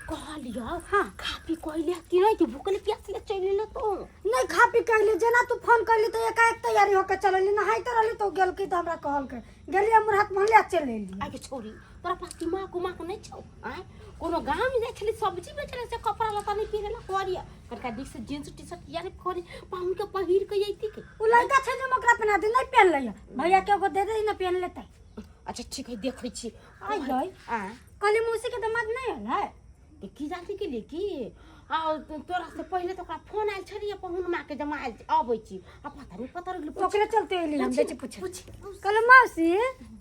कहलियो हाँ। खा पी कहले कि नहीं कि भूखले प्यासले चलि एलो तो नहीं खा पी कहली जेना तू फोन कैली तो एकाएक तैयारी होके चलली नहाइते रहली तो गेलकी तो हमरा कहलकै गेली हमर हाथ मोहल्ला चलि एली आगे छोरी तोरा पास दिमाग उमाग नहीं छौ आय कोनो गाँव में जाइ छली सब्जी बेचले से कपड़ा लत्ता नहीं पहिरेला करिया कनका दिक से जींस टी शर्ट या नहीं करी पाहुन के पहिर के अइती के उ लड़का छै जे हम ओकरा पहना दे नहीं पहन लैया भैया के एगो दे दे ना पहन लेतै अच्छा ठीक है देखै छी आई गई आय कहली मौसी के दिमाग नहीं हलै ते की जानती के लिए की आ तोरा से पहिले तो ओकरा फोन आयल छलियै पाहुन माँ के जमा आयल अबै छी आ पता नहीं पता रह गेलै ओकरे चलते एली हम जाइ छी पूछे कहली मौसी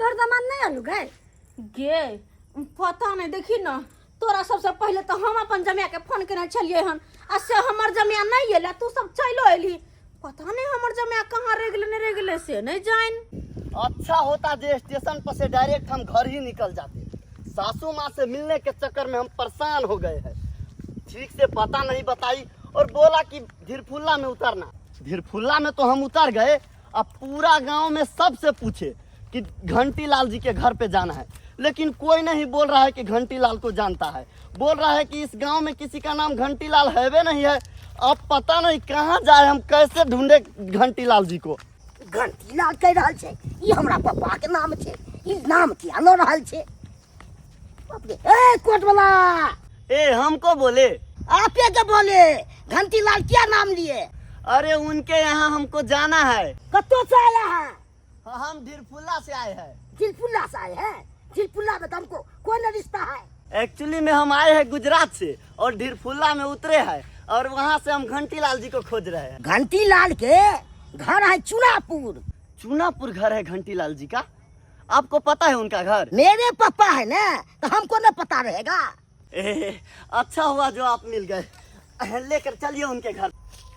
तोर दामाद नहीं आलू गए गे पता नहीं देखी ना तोरा सबसे पहिले तो हम अपन जमिया के फोन केने छलियै हन आ से हमर जमिया नहीं एलै तू सब चलो एली पता नहीं हमर जमिया कहाँ रह गेलै नहीं रह गेलै से नहीं जान अच्छा होता जे स्टेशन पर से डायरेक्ट हम घर ही निकल जाते सासू माँ से मिलने के चक्कर में हम परेशान हो गए हैं ठीक से पता नहीं बताई और बोला कि धीरफुल्ला में उतरना धीरफुल्ला में तो हम उतर गए अब पूरा गांव में सबसे पूछे कि घंटी लाल जी के घर पे जाना है लेकिन कोई नहीं बोल रहा है कि घंटी लाल को जानता है बोल रहा है कि इस गांव में किसी का नाम घंटी लाल है भी नहीं है अब पता नहीं कहाँ जाए हम कैसे ढूंढे घंटी लाल जी को घंटी लाल कहि रहल छै ई हमरा पप्पा के नाम छै ई नाम किया लऽ रहल छै बाप रे ए कोट वाला ए हमको बोले आपे के बोले घंटी लाल क्या नाम लिए अरे उनके यहाँ हमको जाना है कतो से आया है हम धीरफुल्ला से आए हैं चिलपुल्ला से आए हैं चिलपुल्ला में तो हमको कोई न रिश्ता है एक्चुअली में हम आए हैं गुजरात से और धीरफुल्ला में उतरे हैं और वहाँ से हम घंटी लाल जी को खोज रहे हैं घंटी लाल के घर है चुनापुर चूनापुर घर है घंटी लाल जी का आपको पता है उनका घर मेरे पापा है ना तो हमको न पता रहेगा ए, अच्छा हुआ जो आप मिल गए लेकर चलिए उनके घर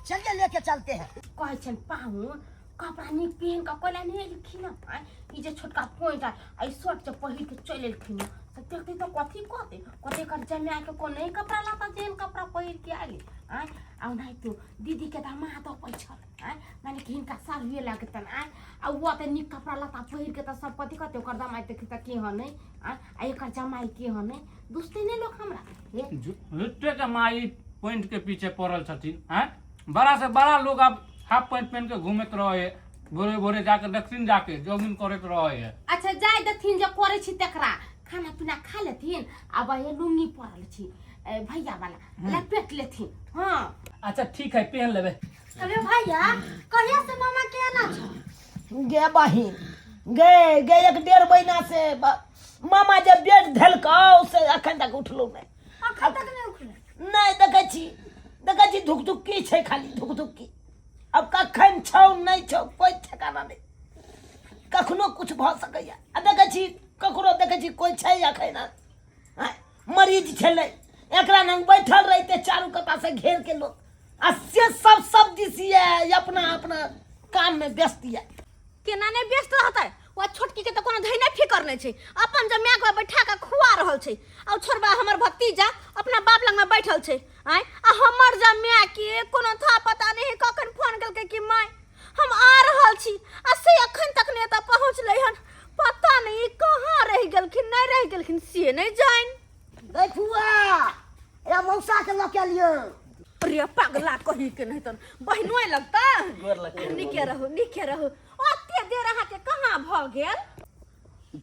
चलिए लेके चलते हैं कहै छनि पाहुन कपड़ा नीक पहिन कऽ कोला नहि एलखिन हँ ई जे छोटका पोइंट आ ई शर्ट जे पहिर के चलि एलखिन हँ से देखते तऽ कथी कहते कहते एकर जमाए के कोन नहीं कपड़ा लाता जेहन कपड़ा पहिर के आयल आँय आ ओनाहितो दीदी के दामाद अबै छल आँय माने कि हिनका सालुए लगतन आँय आ ओ तऽ नीक कपड़ा लत्ता पहिर के तऽ सब कथी कहते ओकर दमाइ देखी तऽ केहन अइ आँय आ एकर जमाइ केहन अइ दुसतै नहि लोक हमरा हे झुट्टे के माई पैंट के पीछे पड़ल छथिन आँय बड़ा से बड़ा लोग अब हाफ पैंट पहन के घूमैत रहे है भोरे भोरे जाके दक्षिण जाके जॉगिंग करैत रहे है अच्छा जाय देथिन जे करै छी तकरा खाना पीना खा लेथिन आ वही लुंगी पड़ल छी ए, भैया वाला लपेट लेथिन हाँ अच्छा ठीक है पहन लेबै अरे भैया कहिया से मामा के आना छौ गे बहिन गे गे एक डेढ़ महीना से मामा जे बेड धेलकौ से अखन तक उठलो नहि अखन तक नहि उठलै नहि देखै छी देखै छी धुक धुक्की छै खाली धुक धुक्की अब कखन छौ नहि छौ कोइ ठेकाना नहि कखनो कुछ भऽ सकैए आ देखै छी ककरो देखै छी कोइ छै अखन आँय, मरीज छलै एकरा नंग बैठल रहिते चारू कता से घेर के लोग आ से सब सब दिस ये अपना अपना काम में व्यस्त ये केना नहि व्यस्त रहतै ओ छोटकी के तऽ कोनो धैने फिकर नहि छै अपन जमाए के बैठा के खुआ रहल छै आ छोड़बा हमर भतीजा अपना बाप लग में बैठल छै आँय आ हमर जमाए के कोनो था पता नहि कखन फोन केलकै कि माय हम आ रहल छी आ से अखन तक नहि एतऽ पहुँचलै हन पता नहि ई कहाँ रहि गेलखिन नहि रहि गेलखिन से नहि जानि देखुआ ए मौसा के लऽ के लियौ अरे पगला कही के नहीं तन बहिनो लगता नीके रहू नीके रहू ओते देर अहाँके कहाँ भऽ गेल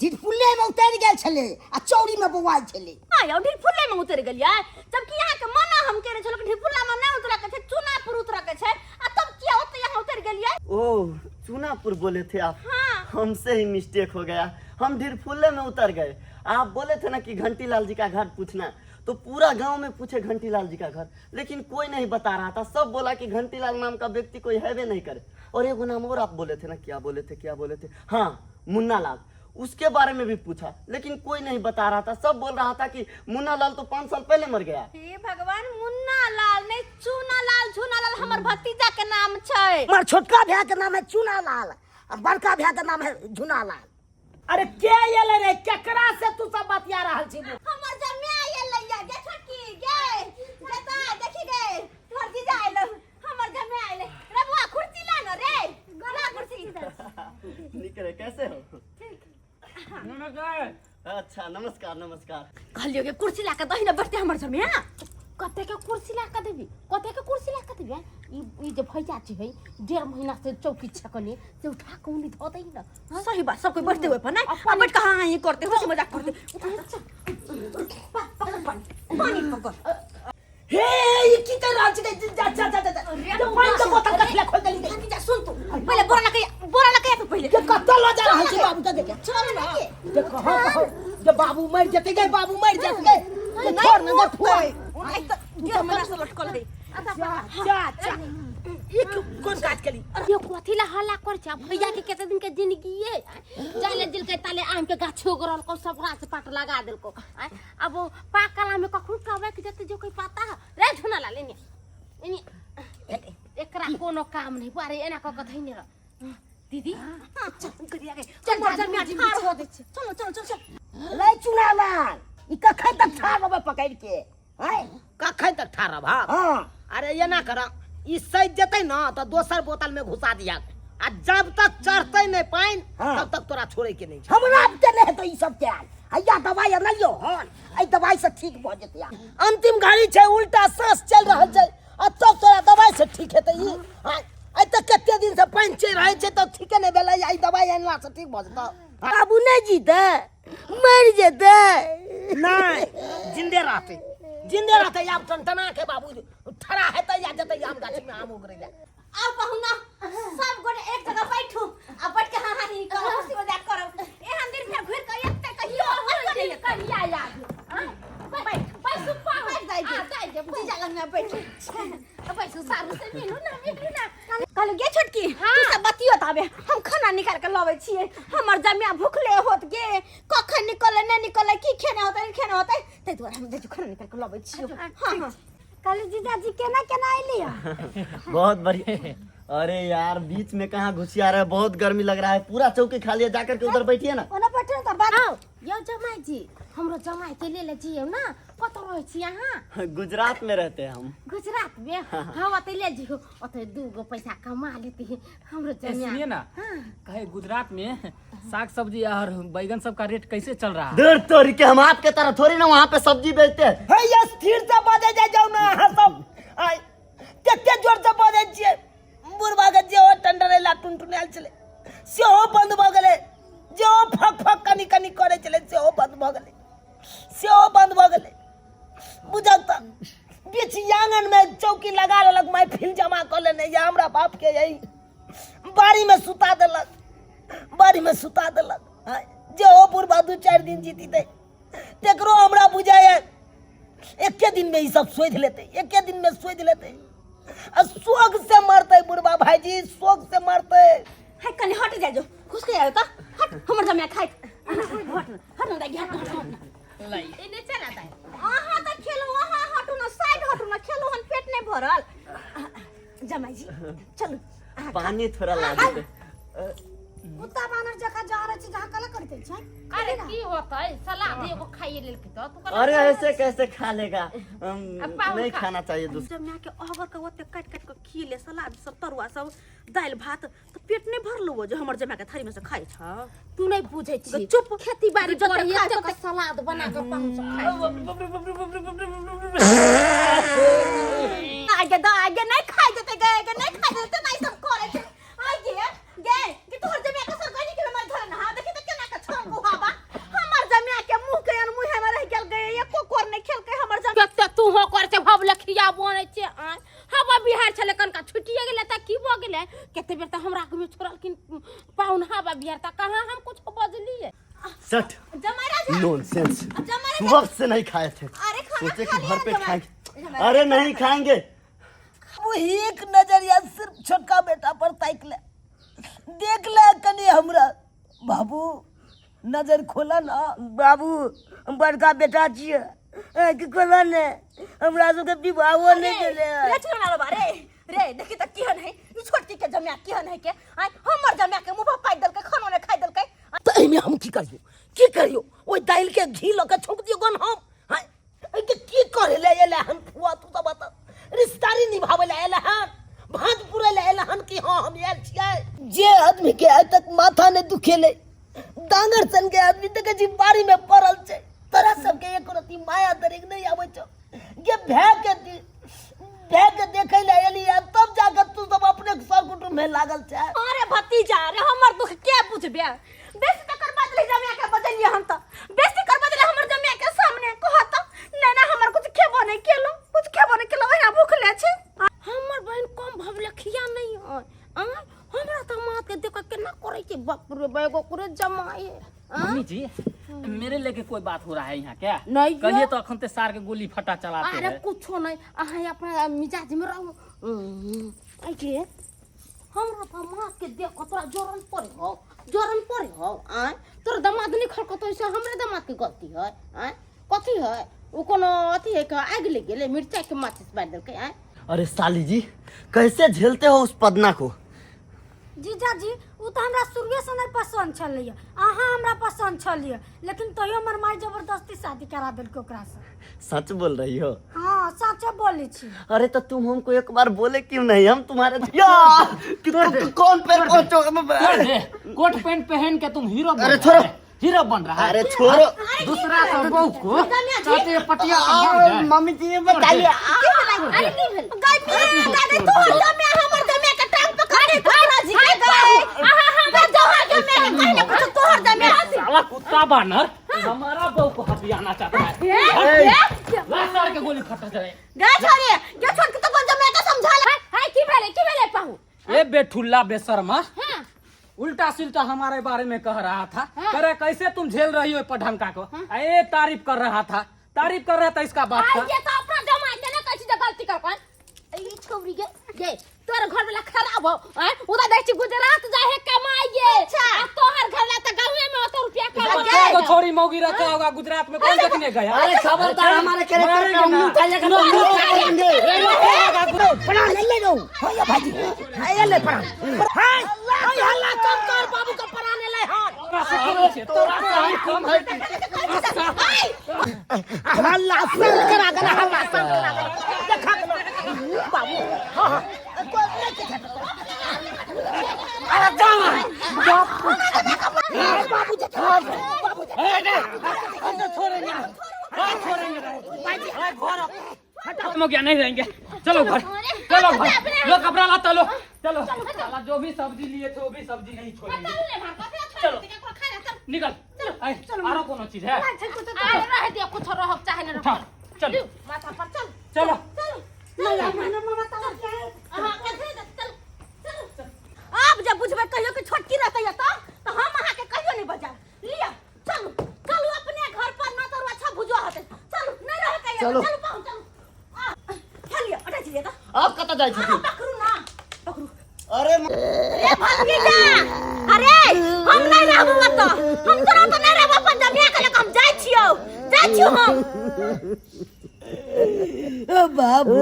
ढिठपुल्ले में उतरि गेल छलै आ चौरी में बौआइ छलै आय ढिठपुल्ले में उतरि गेलियै जबकि अहाँके मना हम केने छलहुँ कि ढिठपुल्ला में नहि उतरऽ के छै चूनापुर उतरऽ के छै आ तब किया ओते अहाँ उतरि गेलियै ओ चूनापुर बोले थे आप हाँ। हमसे ही मिस्टेक हो गया हम ढिरफुल्ले में उतर गए आप बोले थे ना कि घंटीलाल जी का घर पूछना तो पूरा गांव में पूछे घंटीलाल जी का घर लेकिन कोई नहीं बता रहा था सब बोला कि घंटीलाल नाम का व्यक्ति कोई हैवे नहीं करे और एगो नाम और आप बोले थे ना क्या बोले थे क्या बोले थे हाँ मुन्ना लाल उसके बारे में भी पूछा लेकिन कोई नहीं बता रहा था सब बोल रहा था कि मुन्ना लाल तो 5 साल पहले मर गया हे भगवान मुन्ना लाल नहीं चूना लाल झूना लाल हमर भतीजा के नाम छै हमर छोटका भाय के नाम है चूना लाल आ बड़का भाय के नाम है झुना लाल अरे के एले रे केकरा से तू सब बतिया रहल छी हमर जमे आयल लैया गे छोटकी गे जता देखी गे तोहर जीजा आयल हमर जमे आयल रे बुआ कुर्सी ला न रे ला कुर्सी निकले कैसे हो नमस्कार अच्छा नमस्कार नमस्कार कहलियो के कुर्सी ला के दही न बैठते हमर जमे कते के कुर्सी ला के देबी कते के कुर्सी ला के देबी ई ई जे भैया छै है डेढ़ महीना से चौकी छकने से उठा के उनी धो दही ना सही बात सब कोई बैठते हुए पर ना आ बैठ के हाँ हाँ ये करते हंसी मजाक करते पकड़ पानी पानी पकड़ हे ई की कर रहल छी जा जा जा जा जा पानी के बोतल कथी खोल देली भतीजा सुन तू पहले बोरा लके बोरा लके तू पहले के कतऽ लऽ जा रहल छी बाबू के देख चल ना जे कहो कहो जे बाबू मरि जेतै गे बाबू मरि जेतै गे जे छोड़ ने गे फुआ डेढ़ महीना से लटकल है जा जा जा ई कोन काज केली अरे कथी ला हल्ला कर छै भैया के कते दिन के जिंदगी ये जाले दिल के ताले आम के गाछ उगरल को सब गाछ पाट लगा देलको आय, अब वो पाकल आम में कखनो कबक जेते जो कोई पता है रे झुना ला लेने एने एकरा कोनो काम नहीं अरे एना क के धइने रह दीदी चल चल चल ठाड़ हो दे चलो चलो चल चल रे चूना लाल ई कखन तक ठाड़ रहबै पकड़ि के आँय कखन तक ठाढ़ रहब हाँ अरे एना कर ई सजि जेतै ने तऽ दोसर बोतल में घुसा दिया आ जब तक चढ़तै नहि पानि हाँ। तब तक तोरा छोड़े के नहि छै हमरा बुते नहि हेतै ई सब कयल हैया दवाइ अनलियौ हन एहि दवाइ से ठीक भऽ जेतै आब। अंतिम घड़ी छै उल्टा सांस चलि रहल छै आ तब तोरा दवाइ से ठीक हेतै ई हाँ, आइ तक कते दिन से पानि चढ़ि रहल छै तऽ ठीके नहि भेलै आ ई दवाइ अनला से ठीक भऽ जेतौ बाबू नहि जीतै मरि जेतै नहि जिन्दे रहतै जिन्दे रहतै आब टनटना के बाबू ठड़ा हेतै या जेतै आम गाछी में आम उगरै लए आओ पहुना सब गोटे एक जगह बैठू आ बैठ के हाँ हाँ ही करो हंसी मजाक करो एहन दिन फेर घुर के एते कहियो कहियो नहीं कहिया याद बैठ बैसू पाहुन बैठ जाइ आ, जाइ जे जीजा लग में बैठ बैसू सारू से मिलू ना मिलू ना कहलु गे छोटकी तू सब बतियो ताबे हम खाना निकाल के लबै छियै हमर जमिया भूखले होत गे कखन निकले नहि निकले की खेने होतै नहि खेने होतै ताहि दुआरे हम देखियौ खाना निकाल के लबै छियै हाँ हाँ कहली जीजाजी केना केना अयली हँ बहुत बढ़िया अरे यार बीच में कहाँ घुसिया रहा है बहुत गर्मी लग रहा है पूरा चौकी खाली है जाकर के उधर बैठिए ना ओना बैठे तऽ बात यौ जमाई जी, हमरो जमाई के ले ले जियौ ना। कतौ रहै छी अहाँ? गुजरात में रहते हैं हम। गुजरात में? हाँ, ओतै ले जियौ, ओतै 2 गो पैसा कमा लेती हमरो ए, जमाई। सुनिए ना, कहे गुजरात में साग सब्जी और बैगन सब का रेट कैसे चल रहा है? दूर तोरी के, हम आपके तरह थोड़ी ना वहाँ पे सब्जी बेचते हैं। हे ये स्थिर से बजै जाइ जाउ ने अहाँ सब। आइ कते जोर से बजै छियै। बुढ़बा के जे ओ टंडरेला टुनटुनायल छलै सेहो बंद भऽ गेलै। जे ओ फक फक कनि कनि करै छलै सेहो बंद भऽ गेलै, सेहो बंद भऽ गेलै। बुझल तऽ बीच आंगन में चौकी लगा लेलक, महफिल जमा कऽ लेने या हमरा बाप के यही बाड़ी में सुता देलक, बाड़ी में सुता देलक। आँय, जे ओ बुढ़बा 2-4 दिन जीतीतै तकरो हमरा बुझाइए एके दिन में ई सब शोधि लेतै, एके दिन में शोधि लेतै आ शोक से मरतै बुढ़बा भाईजी, शोक से मरतै। है कनी हट जाय जो, घुस के आयो त हट, हमर जमिया खाइत हट हट न दाई, हट हट हट। एने चला दाई। अहाँ त खेलू, अहाँ हटू न, साइड हटू न, खेलू हन पेट नहीं भरल। जमाई जी चलू अहाँ। पानी थोड़ा ला देते। कुत्ता बानर जकाँ जा रहल छी, जहाँ कला करते छै। अरे की होतै, सलाद एगो खाइए लेलकै तऽ तू कहला। अरे ऐसे कैसे खा लेगा? अब पाहुन नहीं खा। खाना चाहिए दूसरा। जमिया के अगर के ओते काट काट के खिले सलाद सब, तरुआ सब, दालि भात त पेट नहीं भरलो हो जो हमर जमिया के थारी में से खाइ छ। तू नहीं बुझै छी। चुप। खेती बाड़ी जते करे खाइ एते तते के सलाद बना के पाहुन सब खाइ छै। आगे द आगे नहीं खाइ देते गे, गे नहीं खाइ देते, नहीं सब करे छै। आगे गे कि तोहर जमिया के सर गनी के हमर घर ना देखि त केना के छौ गुहाबा हमर जमिया के मुंह के अन मुंह में रह गेल गे, एको कोर नहीं खेलकै हमर जमिया। कते तू हो कर छै भवलखिया बनै छै। आय हवा बिहार छलै कनका छुटिए गेलै तऽ की भऽ गेलै? कते बेर तऽ हमरा आगूमे छोड़लखिन पाहुन हवा बिहार, तऽ कहाँ हम कुछ बजलियै? सट जमाई राजा नॉनसेंस। जमाई राजा। सुबह से नहीं खाए थे। अरे खाना सोचे खा कि लिया भर पेट जमाई। खाएंगे। जमाई अरे राजा, नहीं खाएंगे। वो एक नजरिया सिर्फ छोटका बेटा पर ताकि ले, देख ले कनी हमरा बाबू, नजर खोला ना बाबू, हम बड़का बेटा छियै, आँखि खोला ने, हमरा सबके विवाहो नहि भेलै। रे छोड़ा रे रे रे, देखी त केहन है ई छोटकी के जमिया, केहन है के आय हमर जमिया के मुंह पर पाइ देलकै, खानो ने खाइ देलकै। तऽ एहिमे हम की करियौ, की करियौ? ओहि दालि के घी लऽ के छौंक दियौ गन हम? हाँ, एहिके की करे ले एलै हन फुआ? तू तऽ बता, रिश्तेदारी निभाबै लए एलै हन, भाँज पुरै लए एलै हन कि? हाँ, हम आयल छियै। जे आदमी के आइ तक माथा नहि दुखेलै, डांगर सन के आदमी देखै छी बाड़ी में पड़ल छै। तोरा सबके एक रति माया दरिक नहि आबै छौ गे? भए के भए के देखै लए एली आ तब जाके तू सब अपने सर कुटुम्ब में लागल छै। अरे भतीजा रे, हमर दुख के बुझबे? बेसी तकर बदले जमिया के बजलिए हम त बेसी कर बदले हमर जमिया के सामने कहत नहीं ना, हमर कुछ खेबो नहीं केलो, कुछ खेबो नहीं केलो, ओहिना भूखले छै। हमर बहिन कम भवलखिया नहीं है। आय हमरा तऽ माथ के देख के केना करै छै, बाप रे बा, एगो करे जमाए। मम्मी जी, मेरे लेके कोई बात हो रहा है यहाँ क्या? नहीं। कहिए तो अखन ते सार के गोली फटा चलाते अरे हैं। कुछो नहीं, अहाँ अपना मिजाज में रहू। आई के हमरा तऽ माथ के देख के तोरा जरन पड़े हो, जरन पड़े हो। आय तोरा दमाद नहीं खड़कतो से हमरे दमाद के गलती है? आय कथी है? ओ कोनो अथी है के आगि लग गेलै, मिरचाई के माचिस मारि देलकै? आय अरे साली जी, कैसे झेलते हो उस पदना को? जीजाजी, ओ तऽ हमरा शुरुए से नहि पसन्द छलैए, अहाँ हमरा पसन्द छलियै, लेकिन तैयो हमर माय जबरदस्ती शादी करा देलकै ओकरासँ। सच बोल रही हो? हाँ, सचे बोलै छी। अरे तो तुम हमको एक बार बोले क्यों नहीं? हम तुम्हारे या कि तुम कौन पैर पहुंचो? छोड़ दे, कोट पैंट पहन के तुम हीरो बन अरे रहा छोड़ो। है। हीरो बन रहा है। अरे छोड़ो। दूसरा का बहू को चाहते हैं पटिया पर भाग जाए। मम्मी जी बताइए। अरे की भेल? गाय मेरे गाय, तोहर जमिया हमर जमिया के टांग पकड़ के तोहरा जी के गाय, अहाँ हमरा तोहर जमिया के कहीं कुछ, तोहर जमिया। साला कुत्ता बानर हमारा बहू को हथियाना चाहता है। ला सार के गोली फटा जाए। गाय छोड़े गे, छोड़ के तो अपन जमिया के समझा ले। हाय, की भेलै, की भेलै पाहु? ए बेठुल्ला बेशर्मा, हाँ। उल्टा सिल्टा हमारे बारे में कह रहा था। हाँ। करे कैसे तुम झेल रही हो पढ़ंका को? ए तारीफ कर रहा था, तारीफ कर रहा था इसका बाप आइ का। ये तो अपना जमाई के ना कहै छी जे गलती कर कन ई छौरी के गे, तोर घर वाला खराब हो। आय उदा देखै छी गुजरात जाय है कमाइए। अच्छा। आ तोहर घर वाला त गांवे में ओते रुपया कमा। तो छोरी मौगी रखा होगा गुजरात में, कौन देखने गया? अरे खबरदार, हमारे कैरेक्टर पे उंगली उठाइएगा तो मुंह काटेंगे। प्रणाम ले ले रो हो या भाजी, हाय ले प्रणाम, हाय हाय, हल्ला कम कर, बाबू का प्राण ले। हां। छै तोरा से हम कम है की? हल्ला शांत करा देला, हल्ला शांत करा देला। देखा गेलो बाबू। हाँ हाँ, कोई नहीं के। अरे जा जा। बाबू जे, बाबू जे। हम तो छोड़ेंगे, हाँ छोड़ेंगे घर खत्म हो गया, नहीं रहेंगे। चलो घर, चलो घर। लो कपड़ा लाता, लो चलो। साला जो भी सब्जी लिए थे वो भी सब्जी नहीं छोड़ेंगे। चलो निकल। आरो कोनो चीज है? आरे रह दिया, कुछ रह चाहे न। उठा, चलो। माथा पर चल। चलो। अहाँ के दे दे, चल चल। आब जब बुझबै कहियो कि छोटकी रहतै एतऽ तऽ हम अहाँके कहियो नहि बजायब। लिअ, चलू चलू अपने घर पर न तोर अच्छा भुजो होतै। चलू, नहि रहै कहियो। चलू। चलू पाहुन, चलू। आ, हे लिअ, अटैच लिअ तऽ। आब कतऽ जाइ अहाँ छथिन? पकड़ू ना, पकड़ू। अरे रे भतीजा, अरे हम नहि रहबो ओतऽ, हम तोरा तऽ नहि रहबो। अपन जमिया के लऽ कऽ हम जाइ छियौ, जाइ छियौ हम। बाबू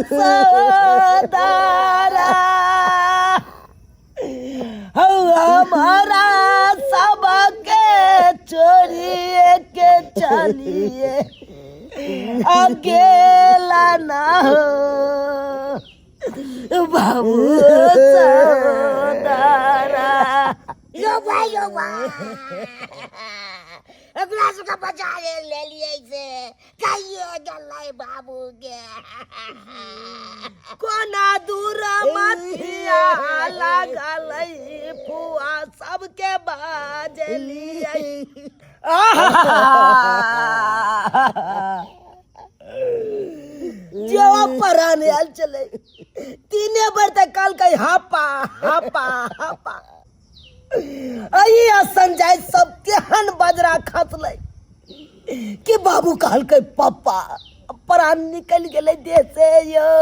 सदारा, हौ हमारा सबके चोरिए के चलिए अकेला ना हो बाबू सदारा। यो भाई, यो भाई, एकरा सबके बजा लेलियै से कहिए गेलै बाबू के। कोना दूर मथिया लागल फुआ सबके बाजलियै। जेवा परान आयल छलै, तीने बेर तऽ कहलकै हापा हापा हापा। अही असन जाय सब केहन बजरा खसलै कि बाबू कहलकै पप्पा, प्राण निकलि गेलै देह से यौ।